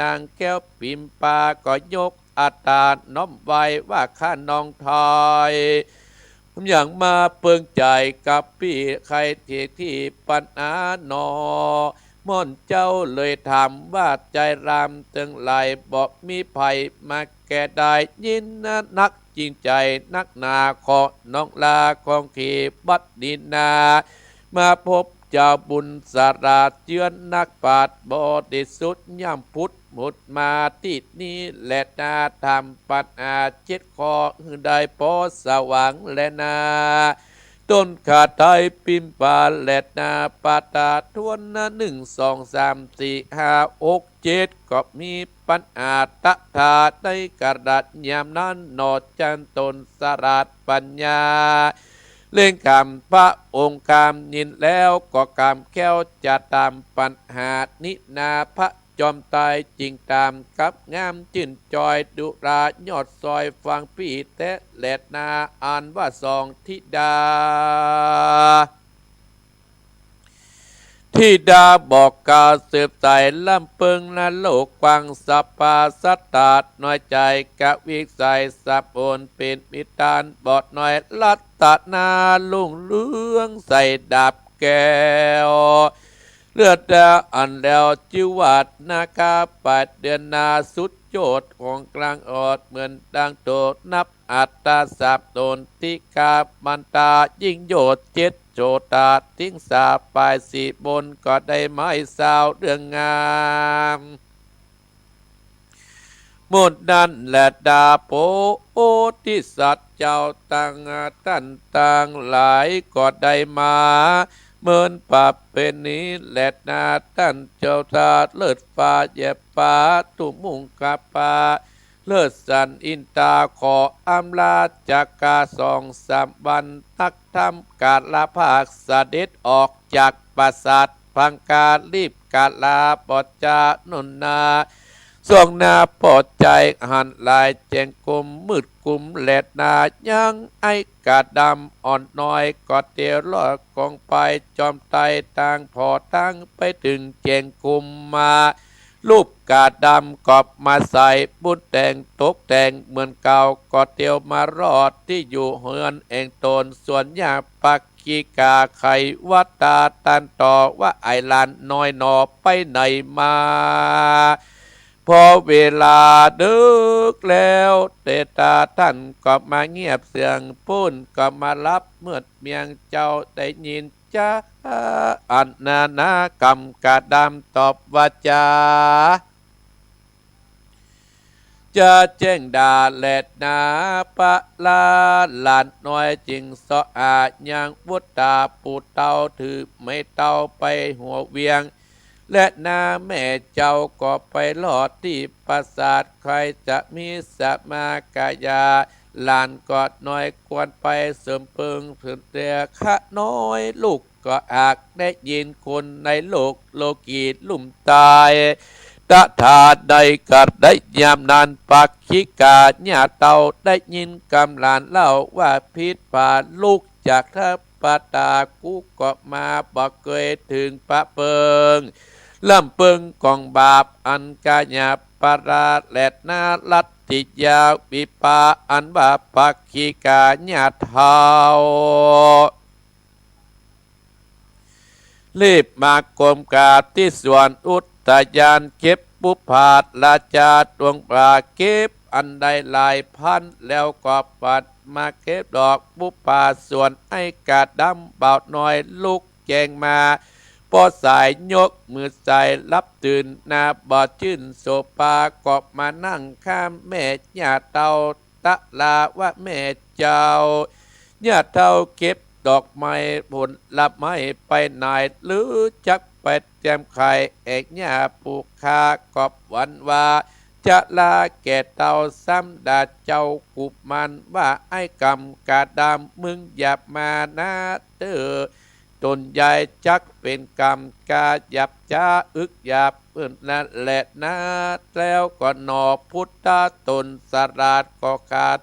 นางแก้วพิมพาก็ยกอัตตาน้อมไหว้ว่าข้าน้องไทย อย่างมาเปิงใจ๋กับปี้ใค่เทศตี้ปัญหาหนอ ม่อนเจ้าเลยถามว่าใจ๋รามตึงหลายบ่มีใผมาแก้ได้ ยินนักจริงใจ๋นักหนา ขอน้องลาของเขบัดนี้นา มาพบ จ้าบุญสลาดเจื้อนนักปราชญ์บริสุทธิ์ ย่ำผุดผุดมาตี้นี้แลนา ถามปัญหาเจ็ดข้อหื้อได้ปอสว่างแลนา ต้นข้าไทยปิมปาแลนา ปาตาทวนนะ นึ่ง สอง สาม สี่ ห้า หก เจ็ด ก็มีปัญหาตะถาในกระดาษยามนั้น หนอจันตนสลาดปัญญา เล็งกำพระองค์กำยินแล้วก็กำแคล้วจะตามปัญหานี้นา พระจอมไตรจึงตามกับงามจื้นจอย ดุรายอดซอยฟังปี้แต๊แลนา อันว่าสองธิดา ธิดาบอกกล่าวสืบสายล้ำเปิงนะ โลกกว้างสรรพสัตว์น้อยใจ๋ กวิสัยสมบูรณ์เป๋นมิตรตานบ่น้อย รัตนารุ่งเรืองใสดับแก้ว เลือดดาอันแล้วจื้อว่านาคา ปลายเดือนนาสุดโยชน์ของกลางออด เหมือนดังโตนับอัตตาสามตน ทิคามันตายิ่งโยชน์เจ็ด โสตาทิ้งสาปลายสี่บน ก็ได้ไม้ซาวเรื่องงาม หมดนั้นแลนา โพธิสัตว์เจ้าตังต้านตังหลายก็ได้มา เหมือนประเพณีแลนา ต้านเจ้าตาเลิศฟ้าแยบฟ้า ตุมุงคปา เลิศสันอินตา ขออำลาจากกาสองสามวัน นักธรรมกาลภาคเสด็จออกจากปราสาท พังกาลีบกาลาบ่จาหนุนนา ส่วงหน้าปอดใจหันหลายแจ้งกุมมืดกุมแลนา ยังไอ้กาดำอ่อนน้อยก็เตียวลอดกองไป จอมไตรต่างผ่อตั้งไปเถิงแจ้งกุมมา รูปกาดำก็มาใส่บุญแต่งตกแต่งเหมือนเก่า ก็เตียวมารอดตี้อยู่เฮือนแอ่งตน ส่วนยาปัก กิกาไขวัตตา ต้านต่อว่าไอ้หลานน้อยหนอไปไหนมา พอเวลาดึกแล้ว เตตาต้านก็มาเงียบเสื่อง ปุ้นก็มาหลับเมือดเมียง เจ้าได้ยินจ๊ะ อันนานากำกาดำตอบว่าจ๋า จะแจ้งดาแลนา ปะลาหลานน้อยจึงเซาะหายัง วุฒาปู่เต้าถือไม้เต้าไปหัวเวียง แลนาแม่เจ้าก็ไปลอดตี้ปราสาท ใค่จะมีสมากายา หลานก็น้อยควรไปเสริมเปิง เถิงแต่ข้าน้อยลูก ก็หากได้ยินคนในโลกโลกีลุ่มตาย ตะถาใดก็ได้ยามนั้น ปักขิกาญาเต้าได้ยินกำหลานเล่าว่า ผิดพลาดลูกจากทัพปตา กูก็มาบ่เกยเถิงประเปิง ล้ำเปิงของบาปอันกายาปราแลนา ลัตติยาวิปา อันว่าปักขิกาญาเต้า รีบมากรมกราบตี้สวนอุทยาน เก็บปุปผาราชาดวงบา เก็บอันได้หลายพัน แล้วก็ปัดมาเก็บดอกปุปผา ส่วนไอ้กาดำบ่าวน้อยลุกแจ้งมา ปอสายยกมือใส่รับตื่นนา บ่จื้นโสภา ก็มานั่งข้ามแม่ญาเต้า ตะลาว่าแม่เจ้า ญาเต้าเก็บดอกไม้ผลไม้ไปไหน หรือจักไปเตรียมไข่แอกญาผู้ข้า ก็หวั่นว่าจะลาแก่เต้า ซ้ำด่าเจ้ากุมารว่า ไอ้กำกาดำ มึงอย่ามานะเต้อ ตนยายจักเป๋นกำกาหยาบจ๊า อึกหยาบเปิ้นนั่นแลนา แล้วก็หนอพุทธะตนสลาดก็ขาด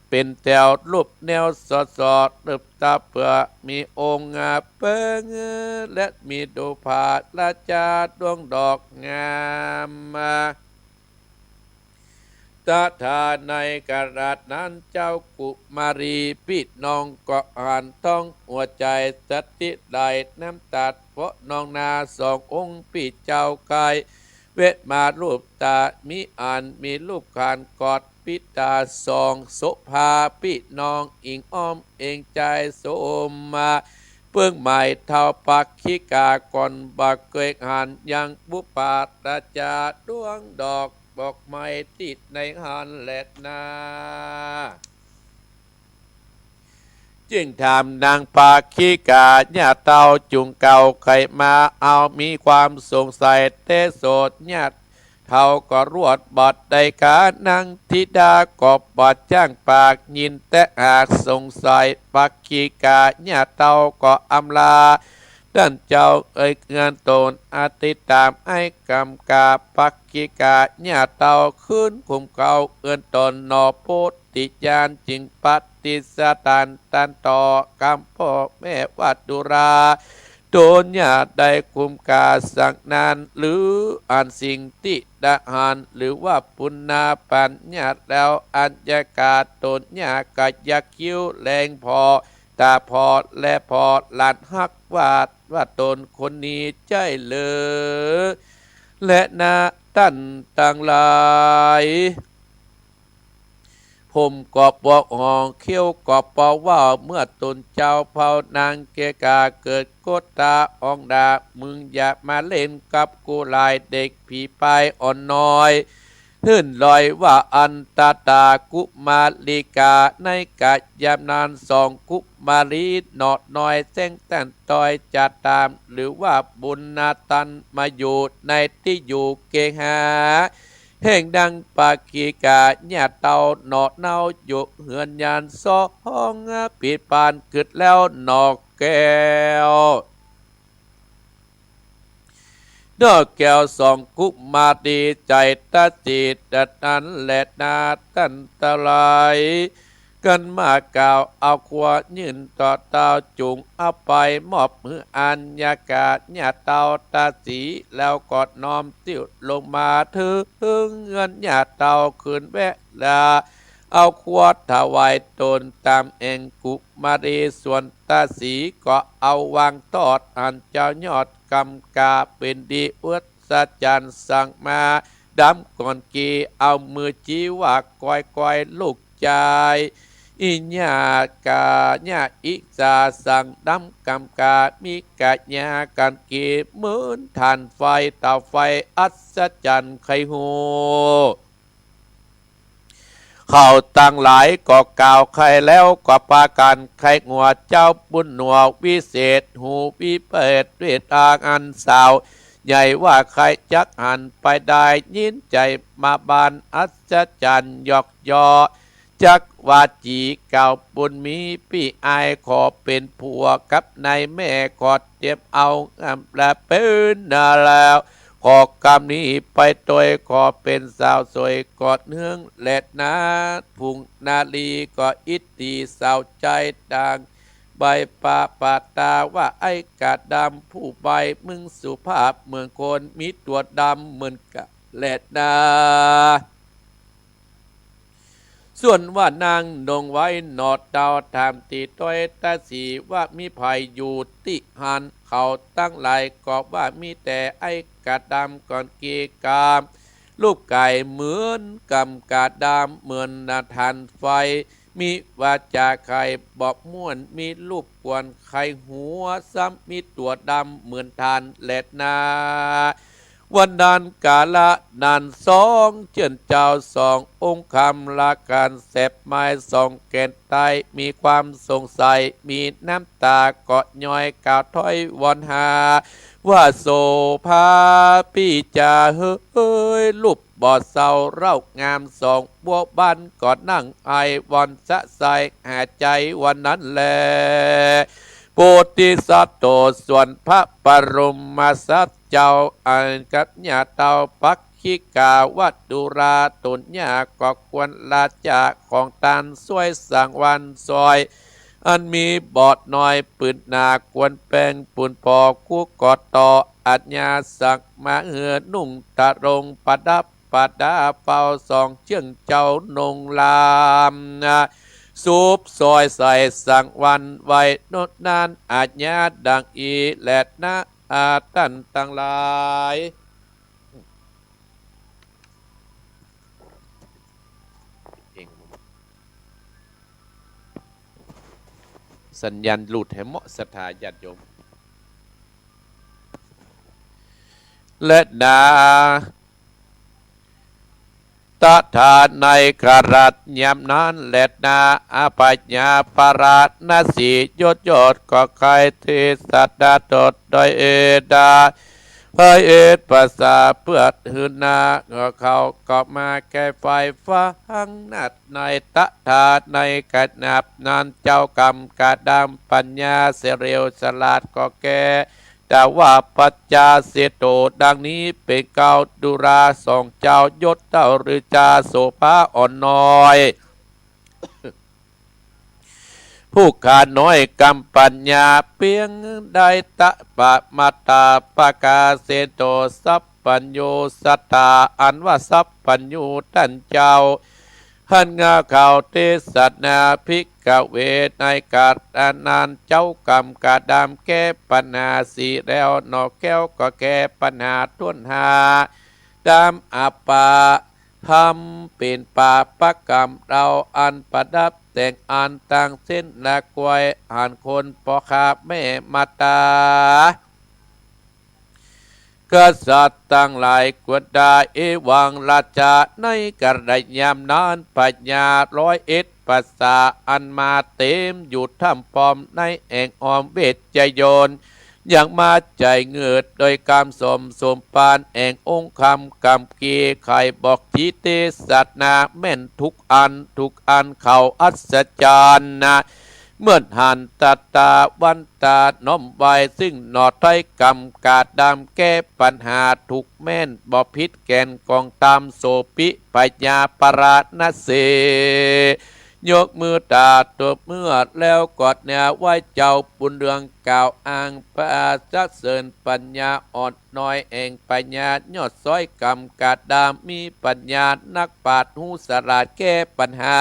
เป๋นแถวรูปแนวสอดสอด เติบตาเปื่อมีองค์เปิ้ง และมีดูผาราชาดวงดอกงามมา ตะถาในกาลนั้นเจ้ากุมารีปี้น้องก็หันท้องหัวใจ๋ สติไหลน้ำตาเพราะนองนา สององค์ปี้เจ้าใก้ เวทมารูปตา มีอันมีรูปขันกอดปิตาสอง โสภาปี้น้องอิงอ้อมเองใจ๋สมมา เปิ้งหมายเต้าปักขิกาก่อน บ่าเกยหันยังปุปปาราชา ดวงดอก ดอกไม้ตี้ในหั้นแลนา จึงถามนางปักขิกาญาเต้า จุ่งเก่าใค่มา เฮามีความสงสัย แต่โสตญาเต้าก็รวดบ่ได้กา นางธิดาก็บ่จ้างปาก ยินแต่หากสงสัย ปักขิกาญาเต้าก็อำลา ต้านเจ้าเอ๋ย เฮือนต๋นอติดต๋าม ไอ้กำกาปักขิกาญาเต้า คืนคุมเก่าเฮือนต๋นหนอ โพธิญาณจึงปฏิสถาน ตันต่อกำป้อแม่ว่า ดูรา ต๋นอย่าได้คุมกาสักนาน หรืออันสิ่งตี้ได้หัน หรือว่าปุณณปัญญาแล้ว อัญญากาต๋นอย่ากะยักคิ้วแลงผ่อ ต๋าผ่อแลผ่อ หลานฮักว่า ว่าต๋นคนนี้ใจ้เหลือ แลนา ต้านตังหลาย ผมก็บ่ฮ้อง เคี้ยวก็บ่เว้า เมื่อต๋นเจ้าเผ่านางเกกา เกิดโกตาอ้องดา มึงอย่ามาเล่นกับกูหลาย เด็กผีปายอ่อนน้อย หื่นลอยว่าอันตาตา กุมาริกา ในกะยามนั้นสองกุมารีหนอน้อย แสงแต้นตอยจะต๋าม หรือว่าบุญนาตัน มาอยู่ในตี้อยู่เกหา แห่งดังปักขิกาญาเต้าหนอเนา อยู่เฮือนยานสอง ปิดปานกึ๊ดแล้วหนอแก้ว หนอแก้วสองกุมารี ใจ๋ตะจิตนั้นแลนา ต้านตังหลาย กั๋นมากล่าวเอาครัวยื่นต่อเต้า จุ่งเอาไปมอบหื้ออัญญากาญาเต้าตาสี แล้วก็น้อมติ้วลงมาเถิงเฮือนญาเต้า คืนเวลาเอาครัวถวายต๋นต๋ามแอ่งกุมารี ส่วนตาสีก็เอาวางตอด อันเจ้ายอดกำกา เป๋นดีอัศจรรย์ สั่งมาดำก่อนเก เอามือจี้ว่า ก้อยๆ ลูกจาย อิญญากาญาอิสา สั่งดำกำกา มีกะยากั๋นเก เหมือนถ่านไฟ เต๋าไฟอัศจรรย์ ใค่ฮู้ เขาตังหลายก็กล่าวใค่แล้ว ก็ปากั๋นใค่หัว เจ้าบุญหนวกวิเศษ ฮู้วิเศษเวทาอันสาว ใหญ่ว่าใค่จักหันไปได้ ยินใจ๋มาบานอัศจรรย์ ยอกยอ จักว่าจี๋ กล่าวบุญมีปี้อาย ขอเป๋นผัวกับนายแม่ ขอเตรียมเอาอำลาเป๋นนาแล้ว ขอกำนี้ไปตวย ขอเป๋นสาวสวยกอดเฮืองแลนา ฝูงนารีก็อิตติสาวใจ๋ดัง ใบปาปาตาว่า ไอ้กาดำผู้ใบ้ มึงสุภาพเหมือนคน มีตั๋วดำเหมือนกาแลนา ส่วนว่านางนงไว้หนอเต้า ถามตี้ตวยตาสีว่า มีใผอยู่ตี้หั้น เขาตังหลายก็ว่า มีแต่ไอ้กาดำก่อนเกกา รูปก๋ายเหมือนกำกาดำ เหมือนถ่านไฟ มีวาจาใค่บ่ม่วน มีรูปกวนใค่หัว ซ้ำมีตั๋วดำเหมือนถ่านแลนา วันนั้นกาละนั้นสองเจื้อนเจ้าสององค์คำละกั๋น แสบไม้สองแก่นใต้ มีความสงสัย มีน้ำต๋าก็ย้อย กล่าวถ้อยวอนหา ว่าโสภาปี้จ๋าเฮย รูปบ่เซาเล่างาม สองบัวบานก็นั่งไอ วอนสะใสหาใจ๋วันนั้นแล โพธิสัตว์โต ส่วนพระบรมศาสดาเจ้า อันกับญาเต้าปักขิกาว่า ดูราต๋นยาก็ควรราชาของต้าน สวยสังวรรค์สวย อันมีบอดน้อยปืนหนา ควรแปงปูนปอ กู้ก็ต่ออาญา สั่งมาเฮือนุ่งตะรง ประดับประดาเฝ้าสองเจื้อนเจ้านงลาม สูบสวยใส่สังวรรค์ไว้ นอกนั้นอาญาดังอี้แลนา ต้านตังหลาย เพลง สัญญาณหลุดแหมเนาะ ศรัทธาญาติโยม และนา ตถาในขราชยามนั้นแลนา อพญาพาราณสี ยศยอดก็ใคร่เทศนาตดโดยเอดา พระเอดภาษาเพื่อหืนนา เขาก็มาแก้ไฟฟังนัดใน ตถาในขณะนั้น เจ้ากรรมกระดำปัญญาเสรียวฉลาดก็แก้ แต่ว่าปัจจาเสโต ดังนี้เป๋นเกล้า ดูราสองเจ้ายศเต้าฤจาโสภาอ่อนน้อย ผู้ข้าน้อยกำปัญญาเปียงได้ ตะปะมาตาปะกาเสโต สัพพัญญูสัตตา อันว่าสัพพัญญูต้านเจ้า หันงาเขาเทศนา ภิกขเว ในกัณฑ์นั้น เจ้ากรรมกระดำแก้ปัญหาสีแล้ว หน่อแก้วก็แก้ปัญหาถ้วนห้า ตามอัปปะธรรมเป๋นปาปกรรมเรา อันประดับแต่งอันตังเส้นละกวย หันคนพ่อข้าแม่มาตา กษัตริย์ตังหลายควรได้ เอวังราชา ในกระยามนั้น พญาร้อยเอ็ดภาษา อันมาเต็มอยู่ถ้ำปอม ในแอ่งออมเวชยนต์ ยังมาใจ๋เหงือดโดยกำสมสมภาร แอ่งองค์คำกำเกลียว ใค่บอกจิตเทศนาแม่นทุกอัน ทุกอันเขาอัศจรรย์นะ เมื่อหันตาตาวันตาน้อมไหว้ ซึ่งหน่อไท้กรรมกระดำแก้ปัญหาถูกแม่น บ่ผิดแก่นของธรรม โสภิพญาพาราณสี ยกมือตาตัวเมื่อแล้วกอดเนื้อไหว้เจ้าบุญเรือง กล่าวอ้างพระสรรเสริญปัญญาอ่อนน้อย แห่งพญายอดซ้อยกรรมกระดำ มีปัญญานักปราชญ์ฮู้ฉลาดแก้ปัญหา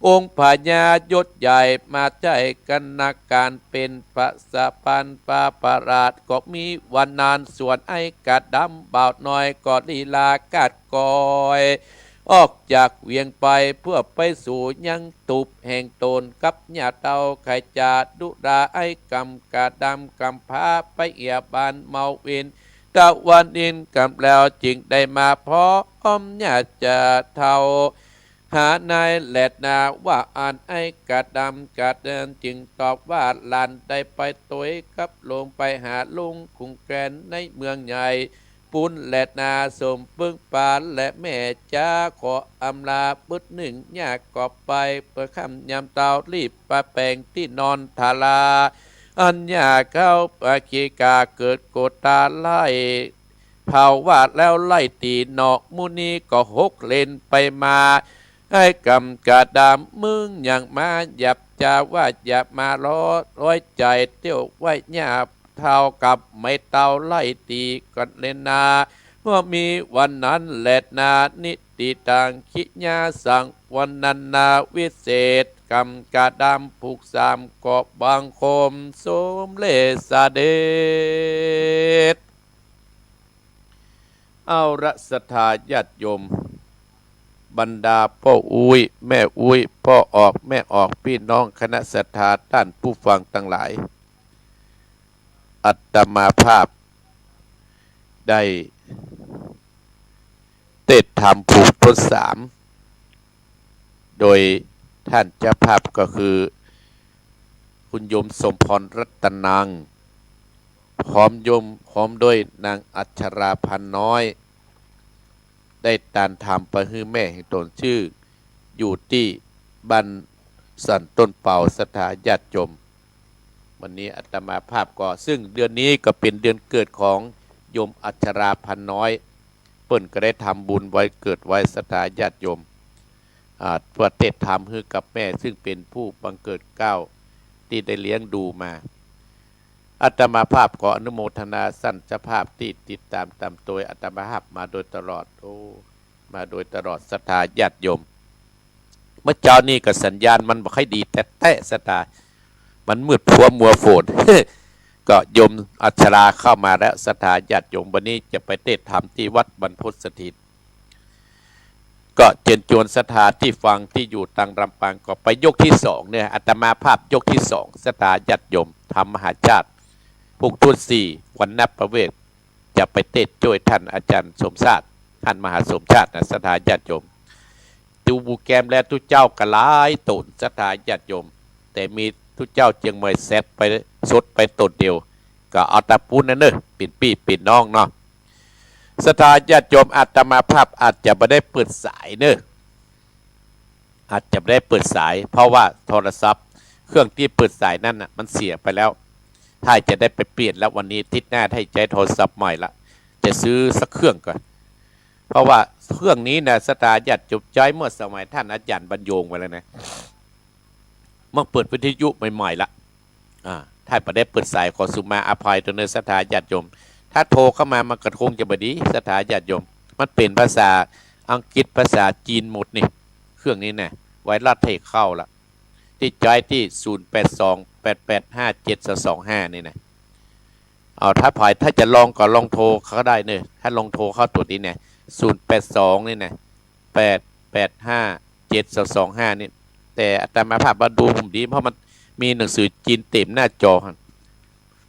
องค์พญายศใหญ่มาใจ๊กันนาการ เป๋นพระสะพานพระประหลาด ก็มีวันนั้น ส่วนไอ้กระดำบ่าวน้อย ก็ลีลาคาดกอย ออกจากเวียงไป เพื่อไปสู่ยังตูบแห่งตน กับญาติเต้า ใค่จะดูราไอ้กรรมกระดำ กำพร้าไปเยียบบ้านเมาวิน ตะวันอินกำแล้ว จึงได้มาพร้อมญาติเต้า หานายแลนา ว่าอั้น ไอ้กระดำกระเดิน จึงตอบว่า หลานได้ไปตวยกับลุง ไปหาลุงขุนแผนในเมืองใหญ่ ปูนแลนา สมปึงปาน และแม่จ๋า ขออำลาบึดนึ่ง ยากก็ไป เปื้อค่ำยามเต้า รีบไปแป๋งตี้นอนทารา อันยาเข้าปากิกา เกิดโกตาไล่ เผาว่าแล้วไล่ตี๋เนาะ มุนีก็หกเลนไปมา ไอ้กรรมกระดำ มึงยังมาหยาบจ๋า ว่าอย่ามาล้อร้อยใจ๋ เตี้ยวไหว้ญาติเต้ากับแม่เต้าไล่ตี๋ก่อนแลนา เมื่อมีวันนั้นแลนา นิติตังขิยาสัง วันนั้นนาวิเศษ กรรมกระดำผูกสาม ก็บังคมสมเร็จเสด็จ เอาละศรัทธาญาติโยม บรรดาป้ออุ๊ยแม่อุ๊ย ป้อออกแม่ออก ปี้น้องคณะศรัทธาต้านผู้ฟังตังหลาย อาตมาภาพได้เตสน์ธรรมผูกทดสาม โดยต้านเจ้าภาพก็คือ คุณโยมสมพรรัตนัง พร้อมโยม พร้อมด้วยนางอัชราพันน้อย ได้ตานธรรมไปหื้อแม่แห่งตน ซึ่งอยู่ตี้บ้านสันต้นเปา ศรัทธาญาติโยม วันนี้อาตมาภาพก็ ซึ่งเดือนนี้ก็เป๋นเดือนเกิดของโยมอัชราพันน้อย เปิ้นก็ได้ทำบุญวันเกิดไว้ ศรัทธาญาติโยม อ่า เปื้อเตสน์ธรรมหื้อกับแม่ ซึ่งเป๋นผู้บังเกิดเกล้า ตี้ได้เลี้ยงดูมา อาตมาภาพขออนุโมทนาต้านเจ้าภาพตี้ติดต๋ามต๋ามตวยอาตมาภาพมาโดยตลอด โอ้ มาโดยตลอด ศรัทธาญาติโยม เมื่อเจ๊านี้ก็สัญญาณมันบ่ค่อยดีแต๊ๆ ศรัทธา มันมืดพัวมัวฝน ก็โยมอัชราเข้ามาแล้ว ศรัทธาญาติโยม วันนี้จะไปเตสน์ธรรมตี้วัดบรรพตสถิต เ ก็เจิญจวนศรัทธาตี้ฟังตี้อยู่ตางลำปาง ก็ไปยกตี้สองเนี่ย อาตมาภาพยกตี้สอง ศรัทธาญาติโยม ธรรมมหาชาติ ผูกถ้วนสี่ วรรณประเวท จะไปเตศน์จ้วยต้านอาจ๋ารย์สมชาติ ต้านมหาสมชาตินะ ศรัทธาญาติโยม ดูโปรแกรมแล้วตุ๊เจ้าก็หลายต๋น ศรัทธาญาติโยม แต่มีตุ๊เจ้าเจียงใหม่แซดไป สดไปต๋นเดียว ก็เอาตะปู้นนั้นเน่อ เป๋นปี้เป๋นน้องเนาะ ศรัทธาญาติโยม อาตมาภาพอาจจะบ่ได้เปิดสายเน่อ อาจจะบ่ได้เปิดสาย เพราะว่าโทรศัพท์เครื่องตี้เปิดสายนั้นน่ะ มันเสียไปแล้ว ถ้าจะได้ไปเปลี่ยนแล้ววันนี้ อาทิตย์หน้าถ้าใจ๊โทรศัพท์ใหม่ละ จะซื้อสักเครื่องก่อน เพราะว่าเครื่องนี้นะ ศรัทธาญาติโยม ใจ๊เมื่อสมัยต้านอาจ๋ารย์บรรยงไว้แล้วนะ เมื่อเปิดวิทยุใหม่ๆ ละ อ่า ถ้าบ่ได้เปิดสายขอสุมาอภัยตวยเน่อ ศรัทธาญาติโยม ถ้าโทรเข้ามามันก็คงจะบ่ดี ศรัทธาญาติโยม มันเป๋นภาษาอังกฤษ ภาษาจีนหมดนี่ เครื่องนี้นะ ไวรัสเทเข้าละ ตี้ใจ๊ตี้ ศูนย์แปดสอง แปดแปดห้า เจ็ดสองสองห้า นี่นะ เอา ถ้าใผ ถ้าจะลองก็ลองโทรเข้าได้เน่อ ถ้าลองโทรเข้าตั๋วนี้นะ ศูนย์แปดสอง นี่นะ แปดแปดห้า เจ็ดสองสองห้า นี่ แต่อาตมาภาพมาดูบ่ดี เพราะมันมีหนังสือจีนเต๋มหน้าจอหั้น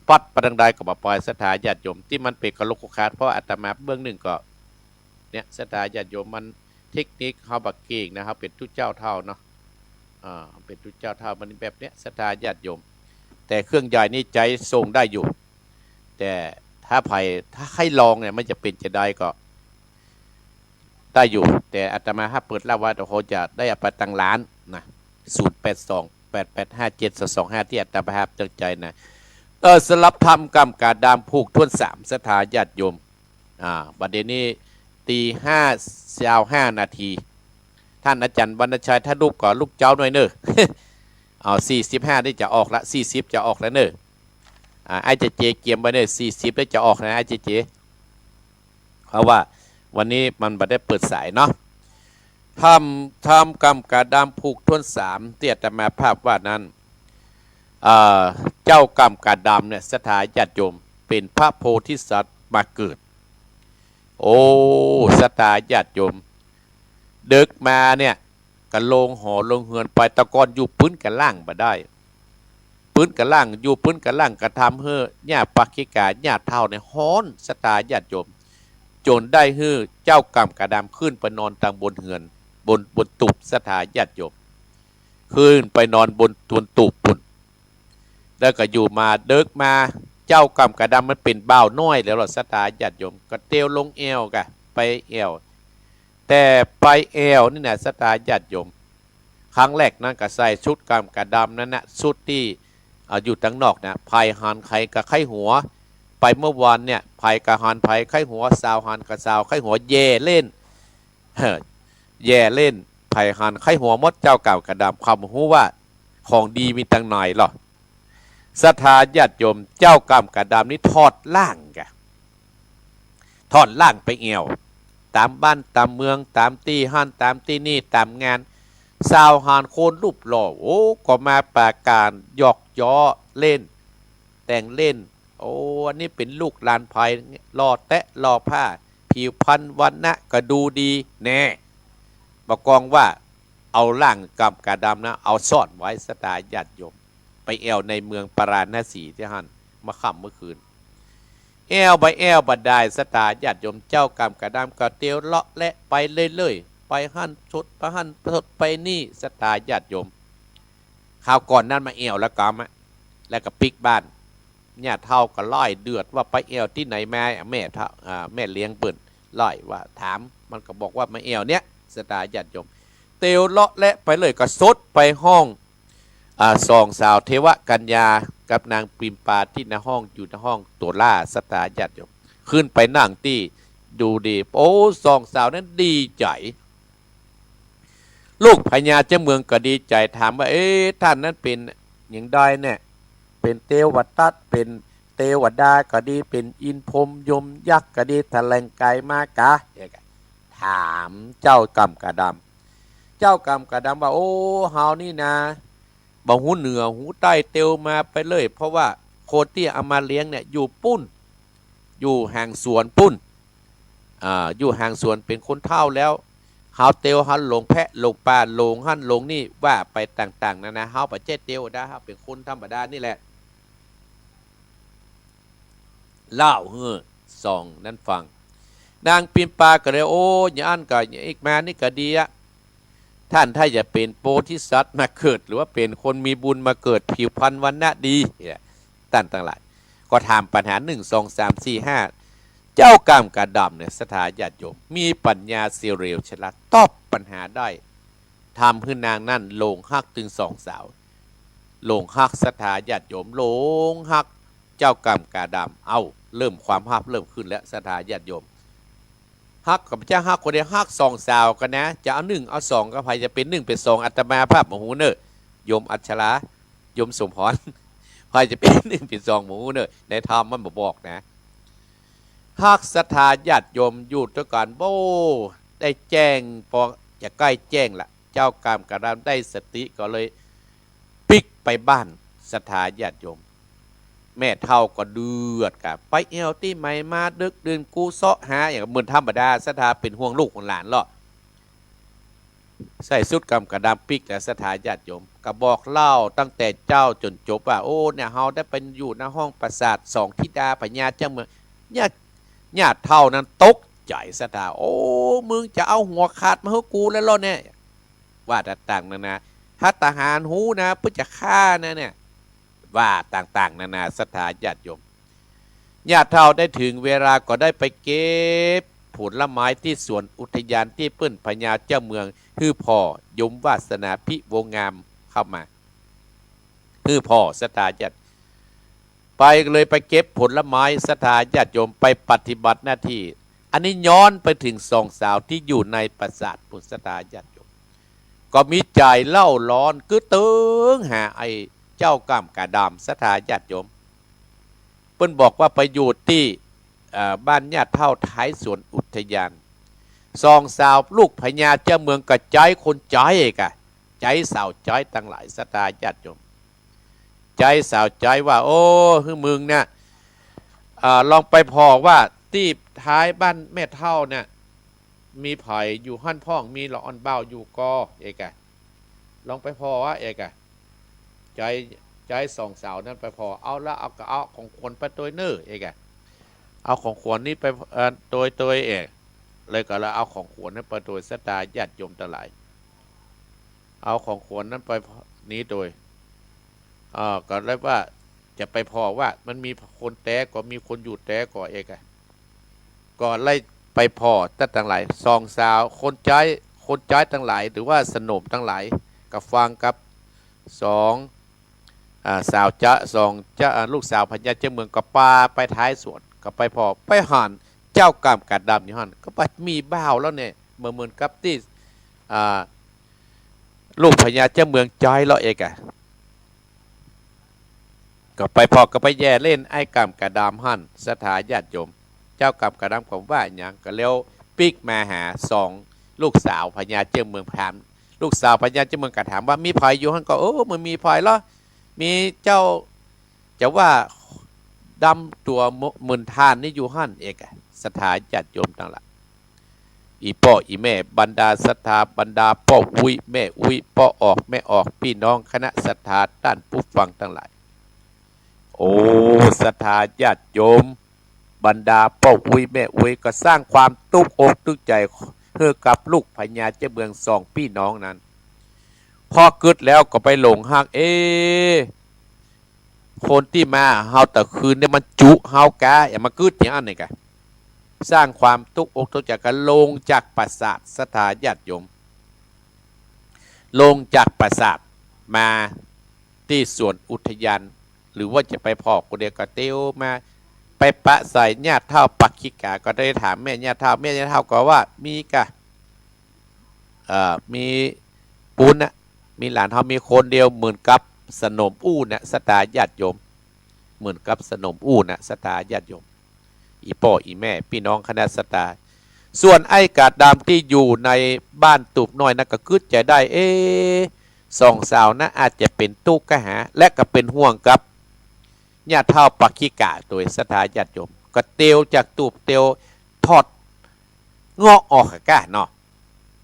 ปั๊ดไปตางใดก็บ่ไป ศรัทธาญาติโยม ตี้มันเป๋นกะโหลกกะคาด เพราะอาตมาเบื้องนึ่งก็ เนี่ย ศรัทธาญาติโยม มันเทคนิคเฮาบ่เก่งนะ เฮาเป๋นตุ๊เจ้าเฒ่าเนาะ อ่า เป๋นตุ๊เจ้าเฒ่า มันแบบเนี้ย ศรัทธาญาติโยม แต่เครื่องใหญ่นี่ใจ๊ส่งได้อยู่ แต่ถ้าใผ ถ้าใค่ลองเนี่ย มันจะเป๋นจะใดก็ ได้อยู่ แต่อาตมาภาพเปิดรับไว้ แต่คงจะได้เอาไปตังล้านนะ ศูนย์แปดสอง แปดแปดห้า เจ็ดสองสองห้า ตี้อาตมาภาพตั้งใจ๋นะ เออ สำหรับธรรมกำกาดำผูกถ้วนสาม ศรัทธาญาติโยม อ่า บัดเดี๋ยวนี้ตีห้าซาวห้านาที ต้านอาจ๋ารย์วรรณชัย ถ้าลูกก็ลูกเจ๊าหน่อยเน่อ เอา สี่สิบห้านี่จะออกละ สี่สิบจะออกแล้วเน่อ อ่า ไอ้เจเจเกียมไว้เน่อ สี่สิบแล้วจะออกนะ ไอ้เจเจ เพราะว่าวันนี้มันบ่ได้เปิดสายเนาะ ธรรม ธรรมกำกาดำผูกถ้วนสาม ตี้อาตมาภาพว่านั้น เอ่อ เจ้ากำกาดำเนี่ย ศรัทธาญาติโยม เป๋นพระโพธิสัตว์มาเกิด โอ้ ศรัทธาญาติโยม เดิ็กมาเนี่ย ก็ลงหอลงเฮือนไป แต่ก่อนอยู่ปื๊นกะล่างบ่ได้ ปื๊นกะล่าง อยู่ปื๊นกะล่างก็ทำหื้อหญ้าปากิกา หญ้าเฒ่าเนี่ยฮ้อน ศรัทธาญาติโยม จ๋นได้หื้อเจ้ากำกาดำขึ้นไปนอนตางบนเฮือน บน บนตูบ ศรัทธาญาติโยม ขึ้นไปนอนบน บนตูบปู้น แล้วก็อยู่มาเดิ็กมา เจ้ากำกาดำมันเป๋นบ่าวน้อยแล้วล่ะ ศรัทธาญาติโยม ก็เตียวลงแอ่วก่ะ ไปแอ่ว แต่ไปแอ่วนี่นะ ศรัทธาญาติโยม ครั้งแรกนั้นก็ใส่ชุดกำกาดำนั้นนะ ชุดตี้ เอ่อ อยู่ตางนอกนะ ใผหันใผก็ใค่หัว ไปเมื่อวานเนี่ย ใผก็หันใผใค่หัว สาวหันก็สาวใค่หัว แย่เล่น แย่เล่น ใผหันใค่หัวหมด เจ้ากำกาดำ เขาบ่ฮู้ว่าของดีมีตางในหรอก ศรัทธาญาติโยม เจ้ากำกาดำนี่ถอดล่างก่ะ ถอดล่างไปแอ่ว ต๋ามบ้านต๋ามเมือง ต๋ามตี้หั้นต๋ามตี้นี่ ต๋ามงาน สาวหันคนรูปหล่อ โอ้ ก็มาปราการหยอกเยาะเล่น แต่งเล่น โอ้ อันนี้เป๋นลูกหลานใผ หล่อแต๊หล่อผ้า ผิวพรรณวรรณะก็ดูดี แน่ บ่ากองว่าเอาล่างกำกาดำนะ เอาซ่อนไว้ ศรัทธาญาติโยม ไปแอ่วในเมืองปาราณสีตี้หั้น เมื่อค่ำเมื่อคืน แอ่วไปแอ่วบ่ได้ ศรัทธาญาติโยม เจ้ากำกาดำก็เตียวเลาะแหละไปเรื่อยๆ ไปหั้นสด ไปหั้นสด ไปนี่ ศรัทธาญาติโยม คราวก่อนนั้นมาแอ่วละกำอะ แล้วก็ปิ๊กบ้าน หญ้าเฒ่าก็ไล่เดือดว่าไปแอ่วตี้ไหนมา แม่เฒ่า อ่า แม่เลี้ยงเปิ้นไล่ว่าถาม มันก็บอกว่ามาแอ่วเนี่ย ศรัทธาญาติโยม เตียวเลาะแหละไปเรื่อย ก็สดไปห้อง อ่า สองสาวเทวกัญญากับนางปิมปาตี้ในห้อง อยู่ในห้องตั๋วล่า ศรัทธาญาติโยม ขึ้นไปนั่งตี้ดูดี โอ้ สองสาวนั้นดีใจ๋ ลูกพญาเจ้าเมืองก็ดีใจ๋ ถามว่า เอ๊ะ ต้านนั้นเป๋นหยังใดเนี่ย เป๋นเตวตัด เป๋นเตวดาก็ดี เป๋นอินทร์พรหมยมยักษ์ก็ดี แถลงไกลมาก่ะ ถามเจ้ากำกาดำ เจ้ากำกาดำว่า โอ้ เฮานี่นะ บ่ฮู้เหนือฮู้ใต้ เตียวมาไปเรื่อย เพราะว่าคนตี้เอามาเลี้ยงเนี่ยอยู่ปู้น อยู่ห่างสวนปู้น อ่า อยู่ห่างสวน เป๋นคนเฒ่าแล้ว เฮาเตียวหันหลงแพะหลงปลาหลงหั้นหลงนี่ว่าไปต่างๆ นานา เฮาบ่ใจ้เตียวดา เฮาเป๋นคนธรรมดานี่แหละ เล่าหื้อสองนั้นฟัง นางปิมปาก็เลย โอ้ อย่างอั้นก็ อย่างอี้มานี่ก็ดีอะ ต้านถ้าจะเป๋นโพธิสัตว์มาเกิด หรือว่าเป๋นคนมีบุญมาเกิด ผิวพรรณวรรณะดี ต้านตังหลาย ก็ถามปัญหา นึ่ง สอง สาม สี่ ห้า เจ้าก้ามกะดำเนี่ย ศรัทธาญาติโยม มีปัญญาเฉลียวฉลาด ตอบปัญหาได้ ทำหื้อนางนั้นหลงฮักตึงสองสาว หลงฮัก ศรัทธาญาติโยม หลงฮักเจ้าก้ามกะดำ เอ้า เริ่มความฮักเริ่มขึ้นแล้ว ศรัทธาญาติโยม ฮักก็บ่ใจ้ฮักคนเดียว ฮักสองสาวกั๋นนะ จะเอานึ่งเอาสองก็ ใผจะเป๋นนึ่งเป๋นสอง อาตมาภาพบ่ฮู้เน่อ โยมอัชรา โยมสมพร ใผจะเป๋นนึ่งเป๋นสองบ่ฮู้เน่อ ในธรรมมันบ่บอกนะ ฮัก ศรัทธาญาติโยม อยู่ตวยกั๋น โบ้ ได้แจ้ง ปอจะใก้แจ้งละ เจ้าก้ามกะดำได้สติก็เลยปิ๊กไปบ้าน ศรัทธาญาติโยม แม่เฒ่าก็เดือดกะ ไปแอ่วตี้ไหนมาดึกดื่น กูเซาะหา อย่างเหมือนธรรมดา ศรัทธาเป๋นห่วงลูกห่วงหลานเนาะ ใส่ชุดก้ามกะดำปิ๊กแล้ว ศรัทธาญาติโยม ก็บอกเล่าตั้งแต่เจ๊าจ๋นจบว่า โอ้ เนี่ย เฮาได้ไปอยู่ในห้องปราสาทสองธิดาพญาเจ้าเมือง ญาติ ญาติเฒ่านั้นตกใจ๋ ศรัทธา โอ้ มึงจะเอาหัวขาดมาหื้อกูแล้วเหรอเนี่ย ว่าต่างๆ นานา ถ้าทหารฮู้นะ เปิ้นจะฆ่านะเนี่ย ว่าต่างๆ นานา ศรัทธาญาติโยม ญาติเฒ่าได้ถึงเวลาก็ได้ไปเก็บผลไม้ตี้สวนอุทยานตี้เปิ้นพญาเจ้าเมือง หื้อผ่อ โยมวาสนา พิวงศ์งาม เข้ามา หื้อผ่อ ศรัทธาญาติ ไปเลยไปเก็บผลไม้ ศรัทธาญาติโยม ไปปฏิบัติหน้าตี้ อันนี้ย้อนไปถึงสองสาวตี้อยู่ในปราสาทปู้น ศรัทธาญาติโยม ก็มีใจ๋เล่าร้อนกึ๊ดเติงหาไอ้เจ้าก้ามกะดำ ศรัทธาญาติโยม เปิ้นบอกว่าไปอยู่ตี้ เอ่อ บ้านญาติเฒ่าท้ายสวนอุทยาน สองสาวลูกพญาเจ้าเมืองก็ใจ๊คนใจ๊กะ ใจ๊สาวใจ๊ตังหลาย ศรัทธาญาติโยม ใจ๊สาวใจ๊ว่า โอ้ หื้อมึงเนี่ย เอ่อ ลองไปผ่อว่าตี้ท้ายบ้านแม่เฒ่าเนี่ย มีใผอยู่หั้นพ่อง มีละอ่อนบ่าวอยู่ก่อ เอกะ ลองไปผ่อว่า เอกะ ใจ๊ ใจ๊สองสาวนั้นไปผ่อ เอาละ เอาก็เอาของขวัญไปตวยเน่อ เอกะ เอาของขวัญนี้ไป เอ่อ ตวย ตวย เอก เลยก็เลยเอาของขวัญนั้นไปตวย ศรัทธาญาติโยมตังหลาย เอาของขวัญนั้นไปนี้ตวย เอ่อ ก็เลยว่าจะไปผ่อว่ามันมีคนแต๊ก่อ มีคนอยู่แต๊ก่อ เอกะ ก็เลยไปผ่อตังหลาย สองสาว คนใจ๊ คนใจ๊ตังหลาย หรือว่าสนมตังหลาย ก็ฟังกับ สอง อ่า สาวจ๊ะ สองจ๊ะ อ่า ลูกสาวพญาเจ้าเมืองก็ปาไปท้ายสวน ก็ไปผ่อ ไปหันเจ้าก้ามกะดำอยู่หั้น ก็บ่มีบ่าวแล้วเนี่ย เหมือน เหมือนกับตี้ อ่า ลูกพญาเจ้าเมืองใจ๊เลาะ เอกะ ก็ไปผ่อก็ไปแย่เล่นไอ้ก้ามกะดำหั้น ศรัทธาญาติโยม เจ้าก้ามกะดำก็ว่าหยัง ก็เลี้ยวปิ๊กมาหาสองลูกสาวพญาเจ้าเมือง ถาม ลูกสาวพญาเจ้าเมืองก็ถามว่ามีใผอยู่หั้นก่อ โอ้ บ่มีใผเหรอ มีเจ้า จะว่าดำตั๋วเหมือนถ่านนี่อยู่หั้น เอกะ ศรัทธาญาติโยมตังหลาย อี่ป้ออี่แม่ บรรดาศรัทธา บรรดาป้ออุ๊ยแม่อุ๊ย ป้อออกแม่ออก ปี้น้องคณะศรัทธาต้านผู้ฟังตังหลาย โอ้ ศรัทธาญาติโยม บรรดาป้ออุ๊ยแม่อุ๊ยก็สร้างความตุ๊กอกตุ๊กใจ๋หื้อกับลูกพญาเจ้าเมืองสองปี้น้องนั้น พอกึ๊ดแล้วก็ไปหลงฮัก เอ๊ะ คนตี้มาเฮาแต่คืนเนี่ยมันจุเฮากา อย่ามากึ๊ดอย่างอั้นนี่กะ สร้างความตุ๊กอกตุ๊กใจ๋กัน ลงจากปราสาท ศรัทธาญาติโยม ลงจากปราสาทมาตี้สวนอุทยาน หรือว่าจะไปผ่อคนเดียวก็เตียวมา ไปปะใส่ญาติเฒ่าปักขิกา ก็ได้ถามแม่ญาติเฒ่า แม่ญาติเฒ่าก็ว่ามีกะ เอ่อ มีปู๊นนะ มีหลานเฮามีคนเดียว เหมือนกับสนมอู้นะ ศรัทธาญาติโยม เหมือนกับสนมอู้นะ ศรัทธาญาติโยม อี่ป้ออี่แม่ ปี้น้องคณะศรัทธา ส่วนไอ้กะดำตี้อยู่ในบ้านตูบน้อยนั้นก็กึ๊ดใจ๋ได้ เอ๊ะ สองสาวนั้นอาจจะเป๋นตุ๊กกะหา และก็เป๋นห่วงกับญาติเฒ่าปักขิกาตวย ศรัทธาญาติโยม ก็เตียวจากตูบ เตียวถอดเงาะออกกะเนาะ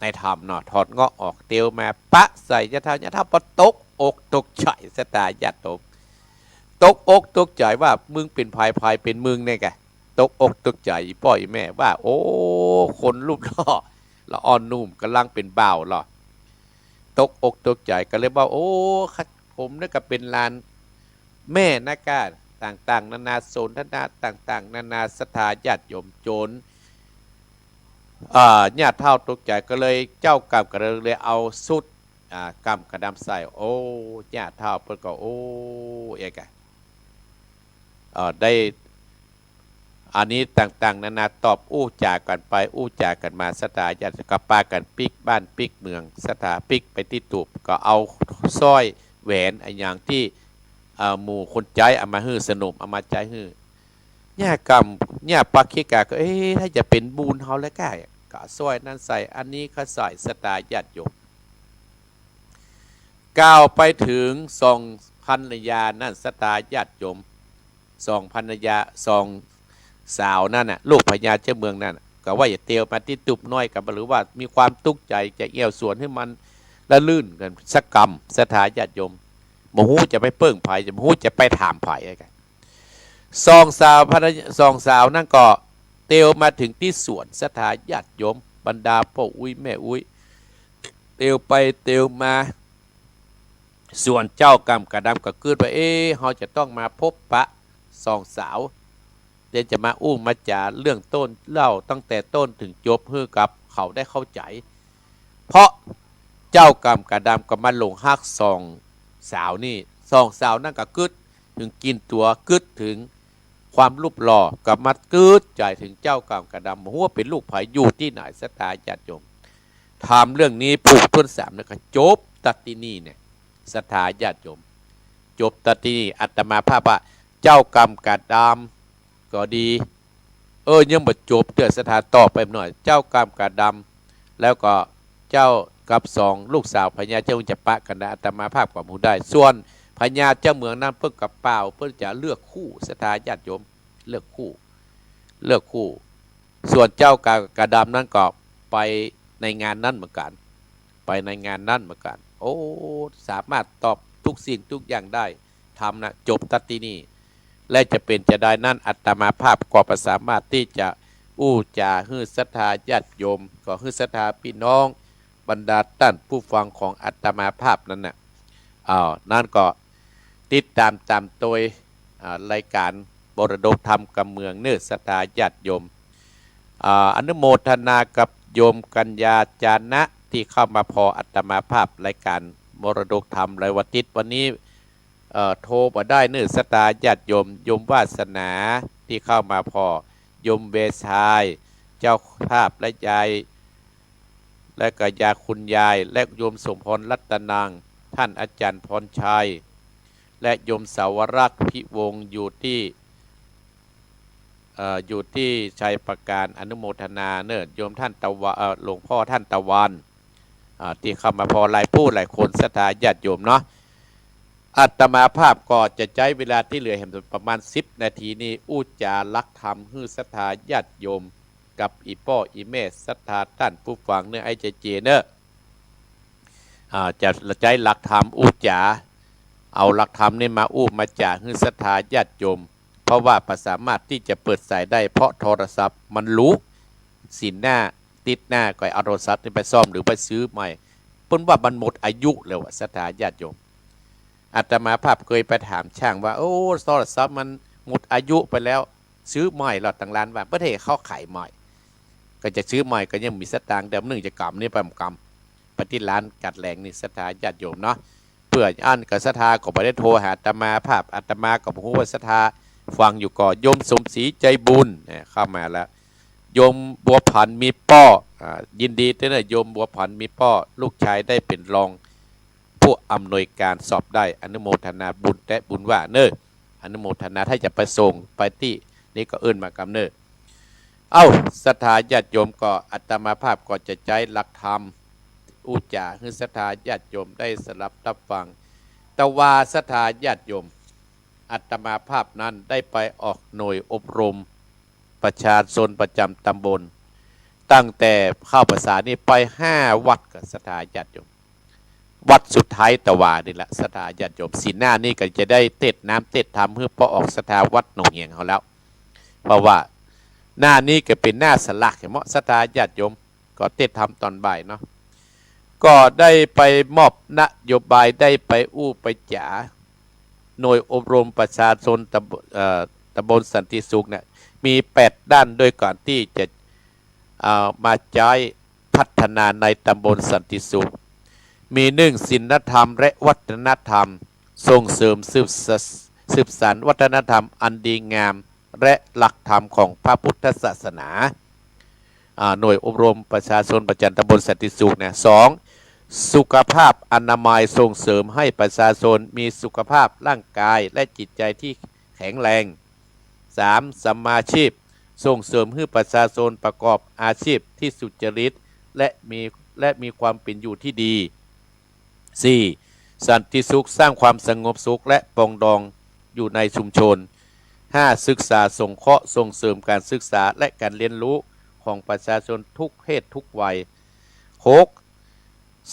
ใน ธรรมเนาะ ถอดเงาะออก เตียวมาปะใส่ญาติเฒ่า ญาติเฒ่าก็ตกอกตกใจ๋ ศรัทธาญาติโยม ตกอกตกใจ๋ว่า มึงเป๋นใผ ใผเป๋นมึงเนี่ยกะ ตกอกตกใจ๋ อี่ป้ออี่แม่ว่า โอ้ คนรูปหล่อ ละอ่อนหนุ่ม ก่ำลังเป๋นบ่าวลอ ตกอกตกใจ๋ ก็เลยว่า โอ้ ข้า ผมเนี่ยก็เป๋นหลานแม่นะก้า ต่างๆ นานา สนทนาต่างๆ นานา ศรัทธาญาติโยม จ๋น อ่า ญาติเฒ่าตกใจ๋ ก็เลย เจ้ากำกระดำเลยเอาสุด อ่า กำกระดำใส่ โอ้ ญาติเฒ่าเปิ้นก็ โอ้ เอกอะ เอ่อ ได้ อันนี้ต่างๆ นานา ตอบอู้จ๋ากั๋นไป อู้จ๋ากั๋นมา ศรัทธาญาติก็ปากั๋นปิ๊กบ้านปิ๊กเมือง ศรัทธาปิ๊กไปตี้ตูบ ก็เอาสร้อยแหวนอะหยังตี้ เอ่อ หมู่คนใจ๊เอามาหื้อ สนมเอามาใจ๊หื้อ ญาติกำ ญาติปาคิกาก็ เอ๊ะ ถ้าจะเป๋นบุญเฮาแล้วก้า ก็เอาสร้อยนั้นใส่ อันนี้ก็ใส่ ศรัทธาญาติโยม กล่าวไปเถิงสองภรรยานั้น ศรัทธาญาติโยม สองภรรยา สองสาวนั้นน่ะ ลูกพญาเจ้าเมืองนั้นน่ะ ก็ว่าจะเตียวมาตี้ตูบน้อยกั๋น หรือว่ามีความตุ๊กใจ๋ จะเอี่ยวสวนหื้อมันละลื่นกั๋นสักกำ ศรัทธาญาติโยม บ่ฮู้จะไปเปิ้งใผ บ่ฮู้จะไปถามใผอะ สองสาวภรรยา สองสาวนั้นก็เตียวมาเถิงตี้สวน ศรัทธาญาติโยม บรรดาป้ออุ๊ยแม่อุ๊ย เตียวไปเตียวมา ส่วนเจ้ากำกระดำก็กึ๊ดว่า เอ๊ะ เฮาจะต้องมาพบปะสองสาว เดี๋ยวจะมาอู้มาจ๋าเรื่องต้นเล่าตั้งแต่ต้นเถิงจบ หื้อกับเขาได้เข้าใจ๋ เพราะเจ้ากำกระดำก็มาหลงฮักสองสาวนี่ สองสาวนั้นก็กึ๊ดเถิงกลิ่นตั๋ว กึ๊ดเถิงความรูปหล่อ ก็มากึ๊ดใจ๋เถิงเจ้ากำกระดำ บ่ฮู้ว่าเป๋นลูกใผ อยู่ตี้ไหน ศรัทธาญาติโยม ถามเรื่องนี้ผูกถ้วนสามเนี่ย ก็จบตั๊ดตี้นี่เนี่ย ศรัทธาญาติโยม จบตั๊ดตี้นี่ อาตมาภาพว่า เจ้ากำกระดำก็ดี เออ ยังบ่จบเตื้อ ศรัทธา ต่อไปหน่อย เจ้ากำกระดำ แล้วก็เจ้ากับสองลูกสาวพญาเจ้าจะปะกั๋นได้ อาตมาภาพก็บ่ฮู้ได้ ส่วนพญาเจ้าเมืองนั้นเปิ้นก็เป่า เปิ้นจะเลือกคู่ ศรัทธาญาติโยม เลือกคู่ เลือกคู่ ส่วนเจ้ากำกระดำนั้นก็ไปในงานนั้นเหมือนกั๋น ไปในงานนั้นเหมือนกั๋น โอ้ สามารถตอบทุกสิ่งทุกอย่างได้ ธรรมนะ จบตั๊ดตี้นี่ และจะเป๋นจาใดนั้น อาตมาภาพก็บ่สามารถตี้จะอู้จ๋าหื้อศรัทธาญาติโยม ก็หื้อศรัทธาปี้น้อง บรรดาต้านผู้ฟังของอาตมาภาพนั้นน่ะ อ้าว นั้นก็ติดต๋ามต๋ามโตย อ่า รายก๋านมรดกธรรมกำเมืองเน่อ ศรัทธาญาติโยม อ่า อนุโมทนากับโยมกัญญาจานะตี้เข้ามาผ่ออาตมาภาพรายก๋านมรดกธรรมรายวันติด วันนี้ เอ่อ โทรบ่ได้เน่อ ศรัทธาญาติโยม โยมวาสนาตี้เข้ามาผ่อ โยมเวชชาย เจ้าภาพและยาย และก็ยาคุณยาย และโยมสมพรรัตนัง ท่านอาจ๋ารย์พรชัย และโยมสาวรักษ์พิวงศ์ อยู่ตี้ เอ่อ อยู่ตี้ชัยปราการ อนุโมทนาเน่อ โยมต้านตะวา เอ่อ หลวงป้อต้านตะวัน อ่า ตี้เข้ามาผ่อหลายผู้หลายคน ศรัทธาญาติโยมเนาะ อาตมาภาพก็จะใจ๊เวลาตี้เหลือแหมประมาณสิบนาทีนี้ อู้จ๋าหลักธรรมหื้อศรัทธาญาติโยม กับอี่ป้ออี่แม่ศรัทธาต้านผู้ฟังเน่อ ไอ้เจเจเน่อ อ่า จะใจ๊หลักธรรมอู้จ๋า เอาหลักธรรมนี่มาอู้มาจ๋าหื้อศรัทธาญาติโยม เพราะว่าบ่สามารถตี้จะเปิดสายได้ เพราะโทรศัพท์มันหรู สินหน้า ติดหน้า ก็เอาโทรศัพท์นี่ไปซ่อมหรือไปซื้อใหม่ เปิ้นว่ามันหมดอายุแล้วอะ ศรัทธาญาติโยม อาตมาภาพเกยไปถามช่างว่า โอ้ โทรศัพท์มันหมดอายุไปแล้ว ซื้อใหม่ลอ ตังร้านว่า เปิ้นเฮาขายใหม่ ก็จะซื้อใหม่ก็ยังมีสตางค์ แต่มื้อนึ่งจะกำนี่ไปกำ ไปตี้ร้านกัดแหลงนี่ ศรัทธาญาติโยมเนาะ เปื้ออั้นก็ศรัทธาก็บ่ได้โทรหาอาตมาภาพ อาตมาก็บ่ฮู้ว่าศรัทธาฟังอยู่ก่อ โยมสมศรีใจบุญ เนี่ย เข้ามาแล้ว โยมบัวผันมีป้อ อ่า ยินดีด้วยนะ โยมบัวผันมีป้อ ลูกชายได้เป๋นรองผู้อำนวยการสอบได้ อนุโมทนาบุญแต๊บุญว่าเน่อ อนุโมทนา ถ้าจะไปส่งไปตี้นี่ก็เอิ้นมากำเน่อ เอ้า ศรัทธาญาติโยม ก็อาตมาภาพก็จะใจ๊หลักธรรมอู้จ๋าหื้อศรัทธาญาติโยมได้สดับตับฟัง แต่ว่าศรัทธาญาติโยม อาตมาภาพนั้นได้ไปออกหน่วยอบรมประชาชนประจ๋ำตำบล ตั้งแต่เข้าพรรษานี่ไปห้าวัดก่อ ศรัทธาญาติโยม วัดสุดท้ายตะวานี่แหละ ศรัทธาญาติโยม ศีลหน้านี่ก็จะได้เตศน์น้ำเตศน์ธรรมหื้อป้อออกศรัทธาวัดหนองเหียงเฮาแล้ว เพราะว่าหน้านี้ก็เป๋นหน้าสลาก หันก่อ ศรัทธาญาติโยม ก็เตศน์ธรรมต๋อนบ่ายเนาะ ก็ได้ไปมอบนโยบาย ได้ไปอู้ไปจ๋า หน่วยอบรมประชาชนตำบ- เอ่อ ตำบลสันติสุขเนี่ย มีแปดด้านด้วยกันตี้จะ เอามาใจ๊พัฒนาในตำบลสันติสุข มี นึ่ง ศีลธรรมและวัฒนธรรม ส่งเสริมสืบส- สืบสานวัฒนธรรมอันดีงาม และหลักธรรมของพระพุทธศาสนา อ่า หน่วยอบรมประชาชนประจ๋ำตำบลสันติสุขเนี่ย สอง สุขภาพอนามัย ส่งเสริมให้ประชาชนมีสุขภาพร่างกายและจิตใจที่แข็งแรง สาม สัมมาชีพ ส่งเสริมหื้อประชาชนประกอบอาชีพที่สุจริต และมี- และมีความเป๋นอยู่ที่ดี สี่ สันติสุข สร้างความสงบสุขและปรองดองอยู่ในชุมชน ห้า ศึกษาสงเคราะห์ ส่งเสริมการศึกษาและการเรียนรู้ของประชาชนทุกเพศทุกวัย หก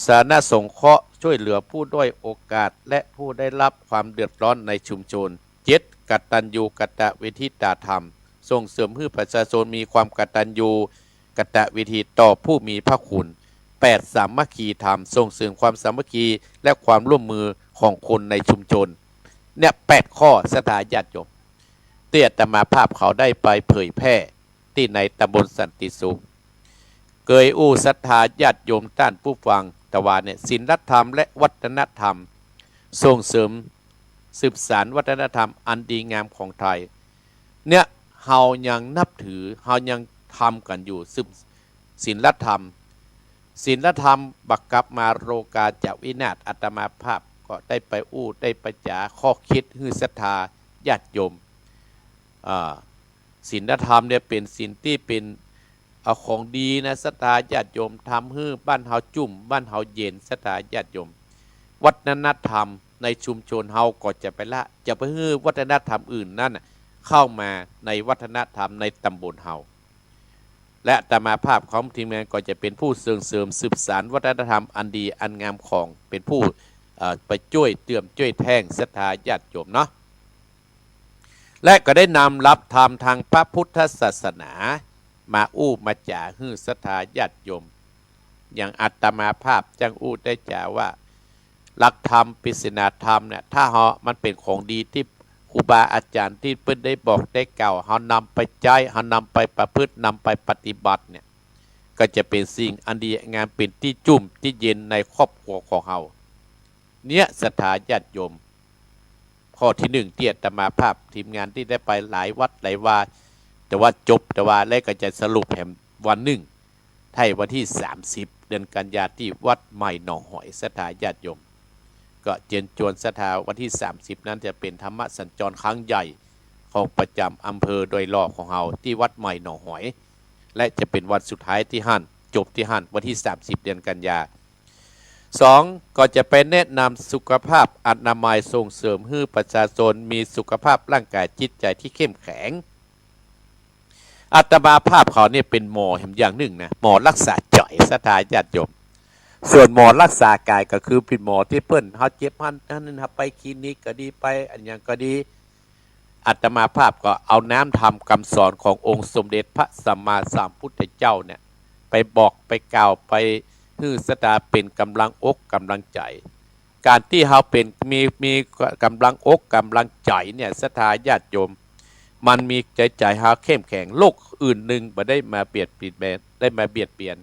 สาธารณสงเคราะห์ ช่วยเหลือผู้ด้อยโอกาสและผู้ได้รับความเดือดร้อนในชุมชน เจ็ด กตัญญูกตเวทิตาธรรม ส่งเสริมหื้อประชาชนมีความกตัญญูกตเวทีต่อผู้มีพระคุณ แปด สามัคคีธรรม ส่งเสริมความสามัคคีและความร่วมมือของคนในชุมชน เนี่ย แปด ข้อ ศรัทธาญาติโยม ตี้อาตมาภาพเขาได้ไปเผยแพร่ตี้ในตำบลสันติสุข เกยอู้ศรัทธาญาติโยมต้านผู้ฟังตะวาเนี่ย ศีลธรรมและวัฒนธรรม ส่งเสริมสืบสานวัฒนธรรมอันดีงามของไทย เนี่ย เฮายังนับถือ เฮายังทำกั๋นอยู่ สืบ ศีลธรรม ศีลธรรมบ่กลับมา โลกาจะวินาศ อาตมาภาพก็ได้ไปอู้ได้ไปจ๋าข้อคิดหื้อศรัทธาญาติโยม อ่า ศีลธรรมเนี่ยเป๋นศีลตี้เป๋น เอาของดีนะ ศรัทธาญาติโยม ทำหื้อบ้านเฮาจุ่ม บ้านเฮาเย็น ศรัทธาญาติโยม วัฒนธรรมในชุมชนเฮาก็จะไปละ จะไปหื้อวัฒนธรรมอื่นนั้นน่ะเข้ามาในวัฒนธรรมในตำบลเฮา และอาตมาภาพของทีมงานก็จะเป๋นผู้ส่งเสริมสืบสานวัฒนธรรมอันดีอันงามของ เป๋นผู้ เอ่อ ไปจ้วยเติมจ้วยแท่งศรัทธาญาติโยมเนาะ และก็ได้นำหลักธรรมทางพระพุทธศาสนามาอู้มาจ๋าหื้อศรัทธาญาติโยม อย่างอาตมาภาพจั้งอู้ได้จ๋าว่า หลักธรรมปริศนาธรรมเนี่ย ถ้าเฮา มันเป๋นของดีตี้ครูบาอาจ๋ารย์ตี้เปิ้นได้บอกได้กล่าว เฮานำไปใจ๊ เฮานำไปประพฤติ นำไปปฏิบัติเนี่ย ก็จะเป๋นสิ่งอันดีงาม เป๋นตี้จุ่มตี้เย็นในครอบครัวของเฮา เนี่ยศรัทธาญาติโยม ข้อตี้นึ่งตี้อาตมาภาพทีมงานตี้ได้ไปหลายวัดหลายวา แต่ว่าจบตะวาแล้วก็จะสรุปแหมวันนึ่ง ท้ายวันตี้สามสิบ เดือนกันยา ตี้วัดใหม่หนองหอย ศรัทธาญาติโยม ก็เจิญจวนศรัทธา วันตี้สามสิบ นั้นจะเป๋นธรรมสัญจรครั้งใหญ่ของประจ๋ำอำเภอโดยรอบของเฮา ตี้วัดใหม่หนองหอย และจะเป๋นวันสุดท้ายตี้หั้น จบตี้หั้น วันตี้สามสิบ เดือนกันยา สอง ก็จะไปแนะนำสุขภาพอนามัย ส่งเสริมหื้อประชาชนมีสุขภาพร่างกายจิตใจที่เข้มแข็ง อาตมาภาพเขาเนี่ยเป๋นหมอแหมอย่างนึ่งนะ หมอรักษาใจ๋ ศรัทธาญาติโยม ส่วนหมอรักษากายก็คือเป๋นหมอตี้เปิ้น เฮาเจ็บหั้นหั้นนี่ เฮาไปคลินิกก็ดี ไปอันหยังก็ดี อาตมาภาพก็เอาน้ำธรรมกำสอนขององค์สมเด็จพระสัมมาสัมพุทธเจ้าเนี่ย ไปบอกไปกล่าวไปหื้อศรัทธาเป๋นกำลังอกกำลังใจ๋ ก๋านตี้เฮาเป๋น มี มีกำลังอกกำลังใจ๋เนี่ย ศรัทธาญาติโยม มันมีใจ๋ ใจ๋เฮาเข้มแข็ง โรคอื่นนึ่งบ่ได้มาเบียดเบียน ได้มาเบียดเบียน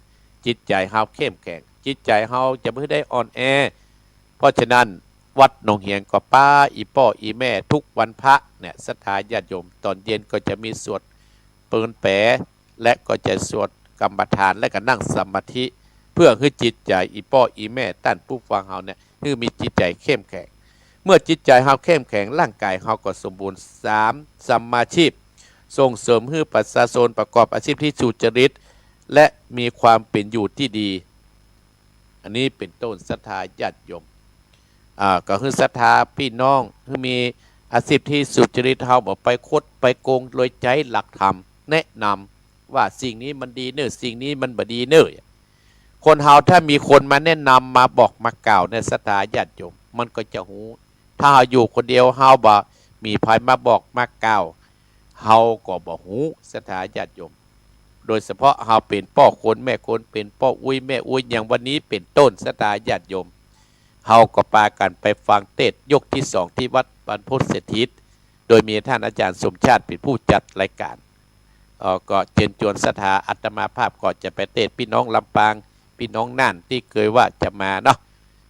จิตใจ๋เฮาเข้มแข็ง จิตใจ๋เฮาจะบ่ได้อ่อนแอ เพราะฉะนั้นวัดหนองเหียงก็ปาอี่ป้ออี่แม่ทุกวันพระเนี่ย ศรัทธาญาติโยม ต๋อนเย็นก็จะมีสวดเปิลแป๋ และก็จะสวดกรรมฐาน และก็นั่งสมาธิ เพื่อหื้อจิตใจ๋อี่ป้ออี่แม่ต้านผู้ฟังเฮาเนี่ย หื้อมีจิตใจ๋เข้มแข็ง เมื่อจิตใจ๋เฮาเข้มแข็ง ร่างกายเฮาก็สมบูรณ์ สาม สัมมาชีพ ส่งเสริมหื้อประชาชนประกอบอาชีพที่สุจริต และมีความเป๋นอยู่ที่ดี อันนี้เป๋นต้น ศรัทธาญาติโยม อ่า ก็หื้อศรัทธาปี้น้อง หื้อมีอาชีพที่สุจริต เฮาบ่ไปคดไปโกง โดยใจ๊หลักธรรมแนะนำ ว่าสิ่งนี้มันดีเน่อ สิ่งนี้มันบ่ดีเน่อ คนเฮาถ้ามีคนมาแนะนำ มาบอก มากล่าวเนี่ย ศรัทธาญาติโยม มันก็จะฮู้ ถ้าเฮาอยู่คนเดียว เฮาบ่มีใผมาบอก มากล่าว เฮาก็บ่ฮู้ ศรัทธาญาติโยม โดยเฉพาะเฮาเป๋นป้อคนแม่คน เป๋นป้ออุ๊ยแม่อุ๊ย อย่างวันนี้เป๋นต้น ศรัทธาญาติโยม เฮาก็ปากั๋นไปฟังเตสน์ยกตี้สองตี้วัดบรรพตเศรษฐี โดยมีต้านอาจ๋ารย์สมชาติเป๋นผู้จัดรายก๋าน เอ่อ ก็เจิญจวนศรัทธา อาตมาภาพก็จะไปเตสน์ปี้น้องลำปาง ปี้น้องน่านตี้เกยว่าจะมาเนาะ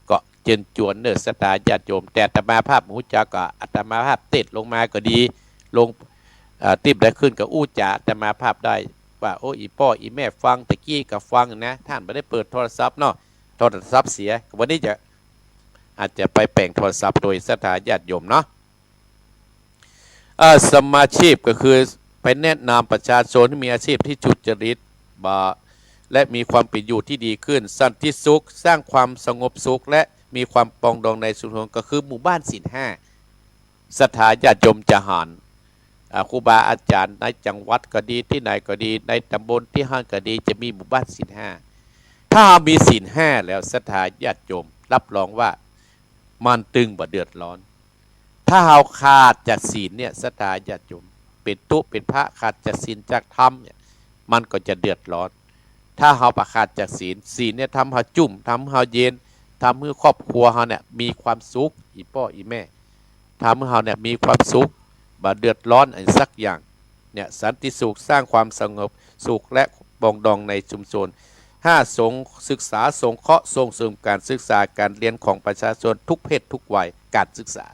ก็เจิญจวนเน่อศรัทธาญาติโยม แต่อาตมาภาพฮู้จักก็อาตมาภาพเตสน์ลงมาก็ดี ลง เอ่อ ตี้บ่ได้ขึ้นก็อู้จ๋าอาตมาภาพได้ ว่า โอ้ อี่ป้ออี่แม่ฟัง ตะกี้ก็ฟังนะ ต้านบ่ได้เปิดโทรศัพท์เนาะ โทรศัพท์เสีย วันนี้จะ อาจจะไปแป๋งโทรศัพท์โตย ศรัทธาญาติโยมเนาะ เอ่อ สัมมาชีพก็คือไปแนะนำประชาชนให้มีอาชีพที่สุจริต บ่า และมีความเป๋นอยู่ที่ดีขึ้น สันติสุข สร้างความสงบสุข และมีความปรองดองในชุมชน ก็คือหมู่บ้านศีลห้า ศรัทธาญาติโยมจะหัน อ่า ครูบาอาจ๋ารย์ในจังหวัดก็ดี ตี้ไหนก็ดี ในตำบลตี้หั้นก็ดี จะมีหมู่บ้านศีลห้า ถ้าเฮามีศีลห้าแล้ว ศรัทธาญาติโยม รับรองว่ามันตึงบ่เดือดร้อน ถ้าเฮาขาดจากศีลเนี่ย ศรัทธาญาติโยม เป๋นตุ๊เป๋นพระ ขาดจากศีลจากธรรมเนี่ย มันก็จะเดือดร้อน ถ้าเฮาบ่ขาดจากศีล ศีลเนี่ยทำหื้อเฮาจุ่ม ทำหื้อเฮาเย็น ทำหื้อครอบครัวเฮาเนี่ยมีความสุข อี่ป้ออี่แม่ ทำหื้อเฮาเนี่ยมีความสุข บ่เดือดร้อนอะหยังสักอย่าง เนี่ย สันติสุข สร้างความสงบสุขและปรองดองในชุมชน ห้า สง ศึกษาสงเคราะห์ส่งเสริมการศึกษาการเฮียนของประชาชนทุกเพศทุกวัย การศึกษา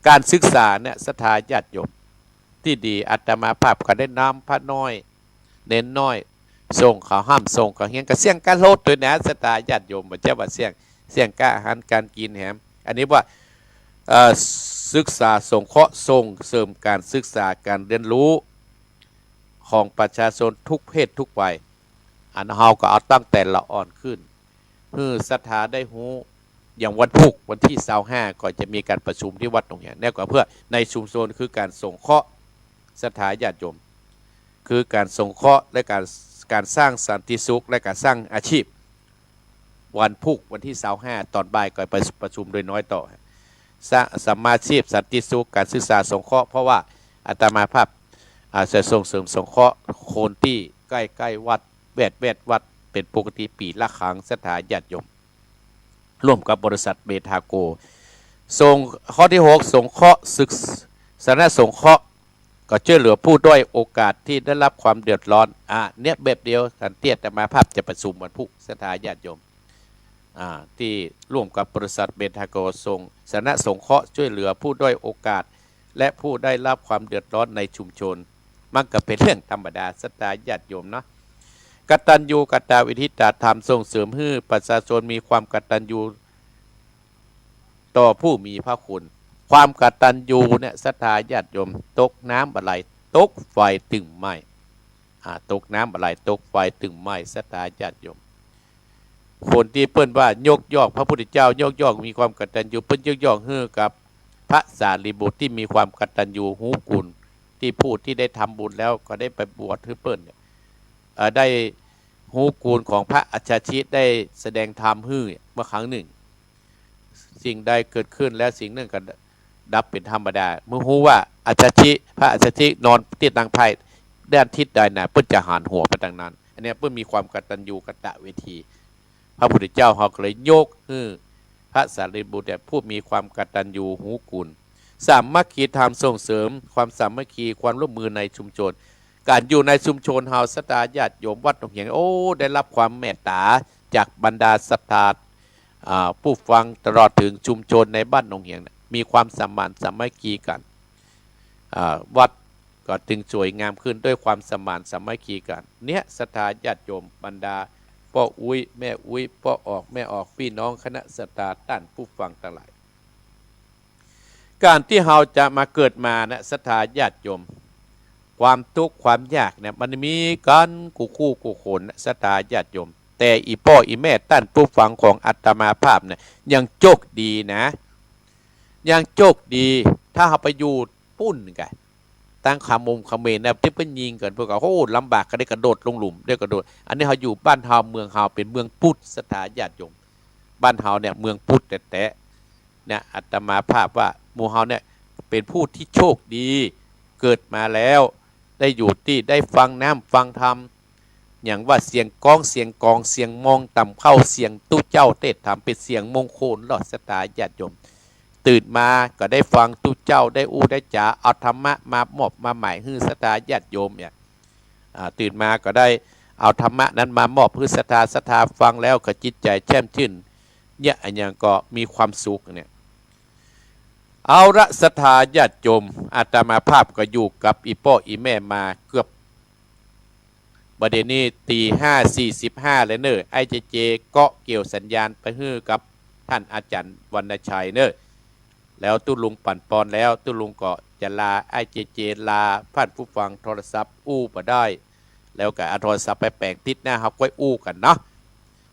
การศึกษาเนี่ย ศรัทธาญาติโยม ตี้ดี อาตมาภาพก็ได้นำพระน้อย เณรน้อย ส่งเขาฮ่ำส่งเขาเฮียน ก็เสี้ยงก้าลดโตยนะ ศรัทธาญาติโยม บ่ใจ้ว่าเสี้ยง เสี้ยงก้าอาหารก๋านกิ๋นแหม อันนี้ว่า เอ่อ ศึกษาสงเคราะห์ส่งเสริมการศึกษาการเฮียนรู้ ของประชาชนทุกเพศทุกวัย อันเฮาก็เอาตั้งแต่ละอ่อนขึ้น หื้อศรัทธาได้ฮู้ อย่างวันพุธวันตี้ซาวห้า ก็จะมีการประชุมตี้วัดหนองแหง แนวก็เพื่อในชุมชน คือการสงเคราะห์ศรัทธาญาติโยม คือการสงเคราะห์และการ การสร้างสันติสุขและการสร้างอาชีพ วันพุธวันตี้ซาวห้า ต๋อนบ่ายก็ไปประชุมโดยน้อยต่อ สร้างสัมมาชีพ สันติสุข การศึกษาสงเคราะห์ เพราะว่าอาตมาภาพ อ่า จะส่งเสริมสงเคราะห์คนตี้ใก้ๆวัด แวดๆวัด เป๋นปกติปี๋ละครั้ง ศรัทธาญาติโยม ร่วมกับบริษัทเบทาโก ส่ง ข้อตี้หก สงเคราะห์ศึก สาธารณสงเคราะห์ ก็จ้วยเหลือผู้ด้อยโอกาสตี้ได้รับความเดือดร้อน อ่า เนี่ยแบบเดียวกั๋นตี้อาตมาภาพจะประชุมวันพุธ ศรัทธาญาติโยม อ่า ตี้ร่วมกับบริษัทเบทาโก ส่งสาธารณสงเคราะห์จ้วยเหลือผู้ด้อยโอกาส และผู้ได้รับความเดือดร้อนในชุมชน มันก็เป๋นเรื่องธรรมดา ศรัทธาญาติโยมเนาะ กตัญญูกตเวทิตาธรรม ส่งเสริมหื้อประชาชนมีความกตัญญูต่อผู้มีพระคุณ ความกตัญญูเนี่ย ศรัทธาญาติโยม ตกน้ำบ่ไหล ตกไฟตึงไหม้ อ่า ตกน้ำบ่ไหล ตกไฟตึงไหม้ ศรัทธาญาติโยม คนตี้เปิ้นว่ายกย่องพระพุทธเจ้า ยกย่องมีความกตัญญู เปิ้นยกย่องหื้อกับพระสารีบุตรตี้มีความกตัญญูฮู้คุณ ตี้ผู้ตี้ได้ทำบุญแล้วก็ได้ไปบวชหื้อเปิ้นเนี่ย เอ่อ ได้ฮู้คุณของพระอัจฉริ ได้แสดงธรรมหื้อเมื่อครั้งหนึ่ง สิ่งใดเกิดขึ้นแล้วสิ่งนั้นก็ดับเป๋นธรรมดา เมื่อฮู้ว่าอัจฉริ พระอัจฉรินอนตี้ตังไพร่ด้านทิศใดน่ะ เปิ้นจะหันหัวไปตางนั้น อันเนี้ยเปิ้นมีความกตัญญูกตเวที พระพุทธเจ้าเฮาก็เลยยกหื้อพระสารีบุตรเนี่ยผู้มีความกตัญญูฮู้คุณ สามัคคีธรรม ส่งเสริมความสามัคคีความร่วมมือในชุมชน การอยู่ในชุมชนเฮา ศรัทธาญาติโยมวัดหนองเหียง โอ้ ได้รับความเมตตาจากบรรดาศรัทธา อ่า ผู้ฟังตลอดถึงชุมชนในบ้านหนองเหียงเนี่ย มีความสมานสามัคคีกั๋น อ่า วัดก็จึงสวยงามขึ้นด้วยความสมานสามัคคีกั๋น เนี่ย ศรัทธาญาติโยม บรรดาป้ออุ๊ย แม่อุ๊ย ป้อออก แม่ออก ปี้น้องคณะศรัทธาต้านผู้ฟังตังหลาย การตี้เฮาจะมาเกิดมานะ ศรัทธาญาติโยม ความตุ๊กข์ความยากเนี่ย มันมีกั๋นกู้คู่กู้คนนะ ศรัทธาญาติโยม แต่อี่ป้ออี่แม่ต้านผู้ฟังของอาตมาภาพเนี่ย ยังโจคดีนะ ยังโจคดี ถ้าเฮาไปอยู่ปุ้นกะ ตังเขมงเขมรนะ ตี้เปิ้นยิงกั๋น เปิ้นก็ โอ้ ลำบาก ก็ได้กระโดดลงหลุม ได้กระโดด อันนี้เฮาอยู่บ้านเฮาเมืองเฮาเป๋นเมืองพุทธ ศรัทธาญาติโยม บ้านเฮาเนี่ยเมืองพุทธแต๊ๆ เนี่ย อาตมาภาพว่าหมู่เฮาเนี่ยเป๋นผู้ตี้โชคดี เกิดมาแล้วได้อยู่ตี้ได้ฟังน้ำฟังธรรม อย่างว่าเสียงก้อง เสียงกอง เสียงมองต่ำเข้า เสียงตุ๊เจ้าเตศน์ธรรม เป๋นเสียงมงคลลอด ศรัทธาญาติโยม ตื่นมาก็ได้ฟังตุ๊เจ้า ได้อู้ได้จ๋า เอาธรรมะมามอบมาหมายหื้อ ศรัทธาญาติโยมเนี่ย อ่า ตื่นมาก็ได้เอาธรรมะนั้นมามอบหื้อศรัทธา ศรัทธาฟังแล้วก็จิตใจ๋แช่มชื่น เนี่ย อะหยังก็มีความสุขเนี่ย เอาละ ศรัทธาญาติโยม อาตมาภาพก็อยู่กับอี่ป้ออี่แม่มาเกือบ บ่าเดี่ยวนี้ตี๋ห้าสี่สิบห้าแล้วเน่อ ไอ้เจเจก็เกี่ยวสัญญาณไปหื้อกับต้านอาจ๋ารย์วรรณชัยเน่อ แล้วตุ๊ลุงปั๋นปอนแล้ว ตุ๊ลุงก็จะลา ไอ้เจเจลา ต้านผู้ฟังโทรศัพท์อู้บ่ได้ แล้วก็เอาโทรศัพท์ไปแป๋งติดหน้า เฮาก้อยอู้กั๋นเนาะ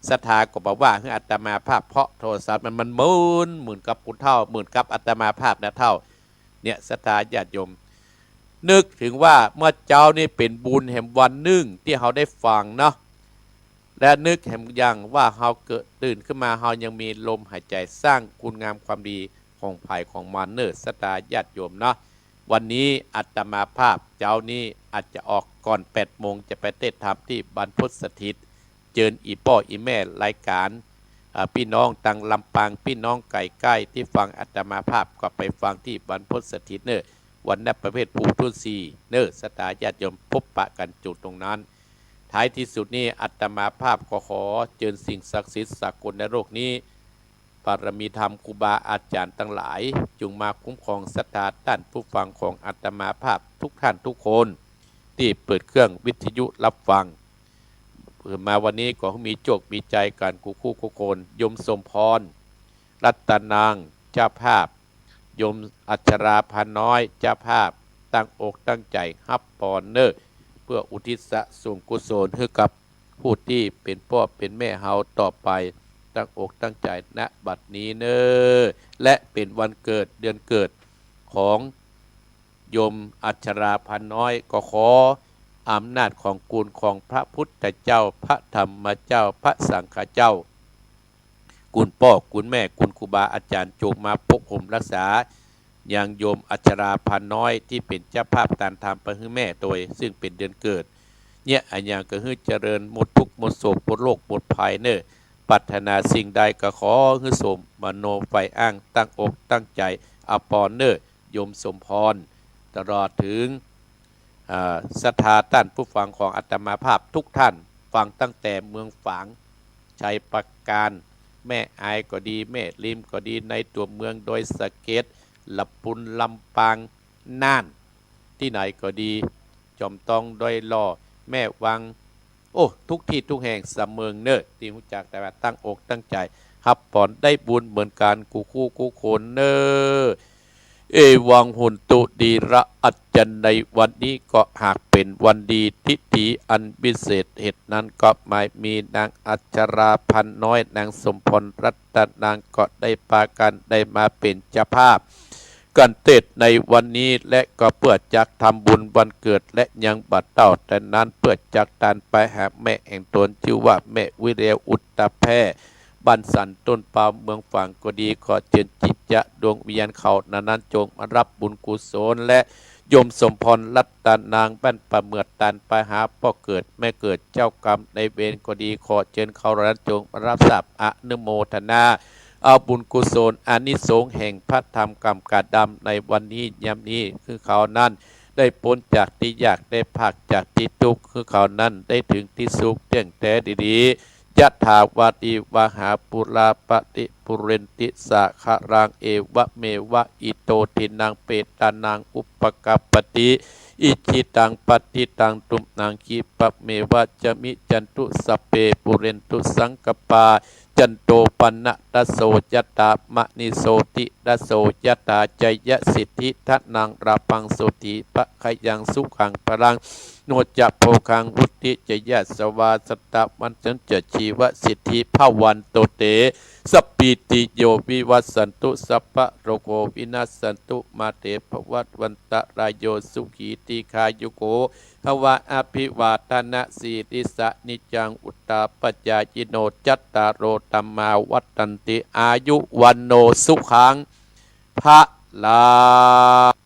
ศรัทธาก็บ่ว่าหื้ออาตมาภาพ เพราะโทรศัพท์มัน มันเหมือน เหมือนกับผู้เฒ่า เหมือนกับอาตมาภาพนะเฒ่า เนี่ย ศรัทธาญาติโยม นึกเถิงว่าเมื่อเจ๊านี้เป๋นบุญแหมวันนึ่งตี้เฮาได้ฟังเนาะ และนึกแหมอย่างว่าเฮาเกิดตื่นขึ้นมา เฮายังมีลมหายใจ๋ สร้างคุณงามความดีของใผของมันเน่อ ศรัทธาญาติโยมเนาะ วันนี้อาตมาภาพเจ๊านี้อาจจะออกก่อนแปดโมง จะไปเตศน์ธรรมตี้บรรพตสถิต เจิญอี่ป้ออี่แม่รายก๋าน อ่า ปี้น้องตังลำปาง ปี้น้องใก้ๆ ตี้ฟังอาตมาภาพก็ไปฟังตี้บรรพตสถิตเน่อ วรรณประเวศภูทุ่นสี่เน่อ ศรัทธาญาติโยม พบปะกั๋นจุดตรงนั้น ท้ายตี้สุดนี้อาตมาภาพก็ขอเจิญสิ่งศักดิ์สิทธิ์สากลในโลกนี้ บารมีธรรมครูบาอาจ๋ารย์ตังหลาย จุ่งมาคุ้มครองศรัทธาต้านผู้ฟังของอาตมาภาพทุกท่านทุกคน ตี้เปิดเครื่องวิทยุรับฟัง เปิดมาวันนี้ก็มีโจคมีชัยกั๋นกู้คู่กู้คน โยมสมพร รัตนัง เจ้าภาพ โยมอัชรา พาน้อย เจ้าภาพ ตั้งอกตั้งใจ๋ฮับปอนเน่อ เพื่ออุทิศส่วนกุศลหื้อกับผู้ตี้เป๋นป้อเป๋นแม่เฮาต่อไป ตั้งอกตั้งใจ๋ ณ บัดนี้เน่อ และเป๋นวันเกิดเดือนเกิดของโยมอัชรา พาน้อย ก็ขออำนาจของคุณของพระพุทธเจ้า พระธรรมเจ้า พระสังฆเจ้า คุณป้อคุณแม่ คุณครูบาอาจ๋ารย์ จงมาปกห่มรักษายังโยมอัชรา พาน้อย ตี้เป๋นเจ้าภาพตานธรรมไปหื้อแม่ตวย ซึ่งเป๋นเดือนเกิด เนี่ย อะหยังก็หื้อเจริญ หมดทุกข์หมดโศก หมดโรคหมดภัยเน่อ ปรารถนาสิ่งใดก็ขอหื้อสมมโนใฝ่อ้าง ตั้งอกตั้งใจ๋ฮับปอนเน่อ โยมสมพร ตลอดเถิง อ่า ศรัทธาต้านผู้ฟังของอาตมาภาพทุกท่าน ฟังตั้งแต่เมืองฝาง ชัยปราการ แม่อายก็ดี แม่ริมก็ดี ในตั๋วเมือง ดอยสะเก็ด ละปูน ลำปาง น่าน ตี้ไหนก็ดี จอมตอง ดอยหล่อ แม่วัง โอ้ ทุกตี้ทุกแห่งสะเมิงเน่อ ตี้ฮู้จักแต่ว่าตั้งอกตั้งใจ๋ฮับปอน ได้บุญเหมือนกั๋นกู้คู่กู้คนเน่อ เอวัง โหนตุ ทีระ อัจจะในวันนี้ก็หากเป๋นวันดีทิธีอันวิเศษ เหตุนั้นก็หมายมีนางอัชรา พาน้อย นางสมพร รัตนัง ก็ได้ปากั๋นได้มาเป๋นเจ้าภาพ กั๋นเตศน์ในวันนี้ และก็เปื้อจักทำบุญวันเกิด และยังบ่เต้าแต่นั้น เปื้อจักตานไปหาแม่แห่งตน จื้อว่าแม่วิเลียว อุตตะแพร่ บ้านสันต้นเปา เมืองฝางก็ดี ขอเจิญจิตจะดวงวิญญาณเขานั้นๆ จงมารับบุญกุศล และโยมสมพร รัตนัง บ้านป่าเหมือด ตานไปหาป้อเกิดแม่เกิด เจ้ากรรมนายเวรก็ดี ขอเจิญเขานั้นจงมารับทราบอนุโมทนา เอาบุญกุศลอานิสงส์แห่งพระธรรมกำกาดำในวันนี้ยามนี้ คือเขานั้นได้ป๊นจากตี้ยาก ได้พากจากตี้ตุ๊กข์ คือเขานั้นได้เถิงตี้สุขเตี้ยงแต๊ดีๆ ยะถาวาริวหาปูราปะริปูเรนติสาคะรัง เอวะเมวะอิโตทินังเปตานังอุปกัปปติ อิจฉิตังปัตถิตังตุมหัง ขิปะเมวะสะมิชฌันตุ สัพเพปูเรนตุสังกัปปา จันโทปันนะระโสยะถา มะนิโชติระโสยะถา ชัยยะสิทธิธนัง ราพังโสติภะคะยัง สุขังพลัง โนจะโภคัง วุต จยะสวาสตะวัณชัญจะชีวสิทธิภวันตุเต สัพพีติโยวิวัสสันตุ สัพพะโรโควินัสสันตุ มาเตภวัตวันตะรายโย สุขีทีฆายุโกภวะ อภิวาทนะสีลิสสะ นิจจังวุฑฒาปจายิโน จัตตาโรธัมมาวัฑฒันติ อายุวัณโณสุขังพะลัง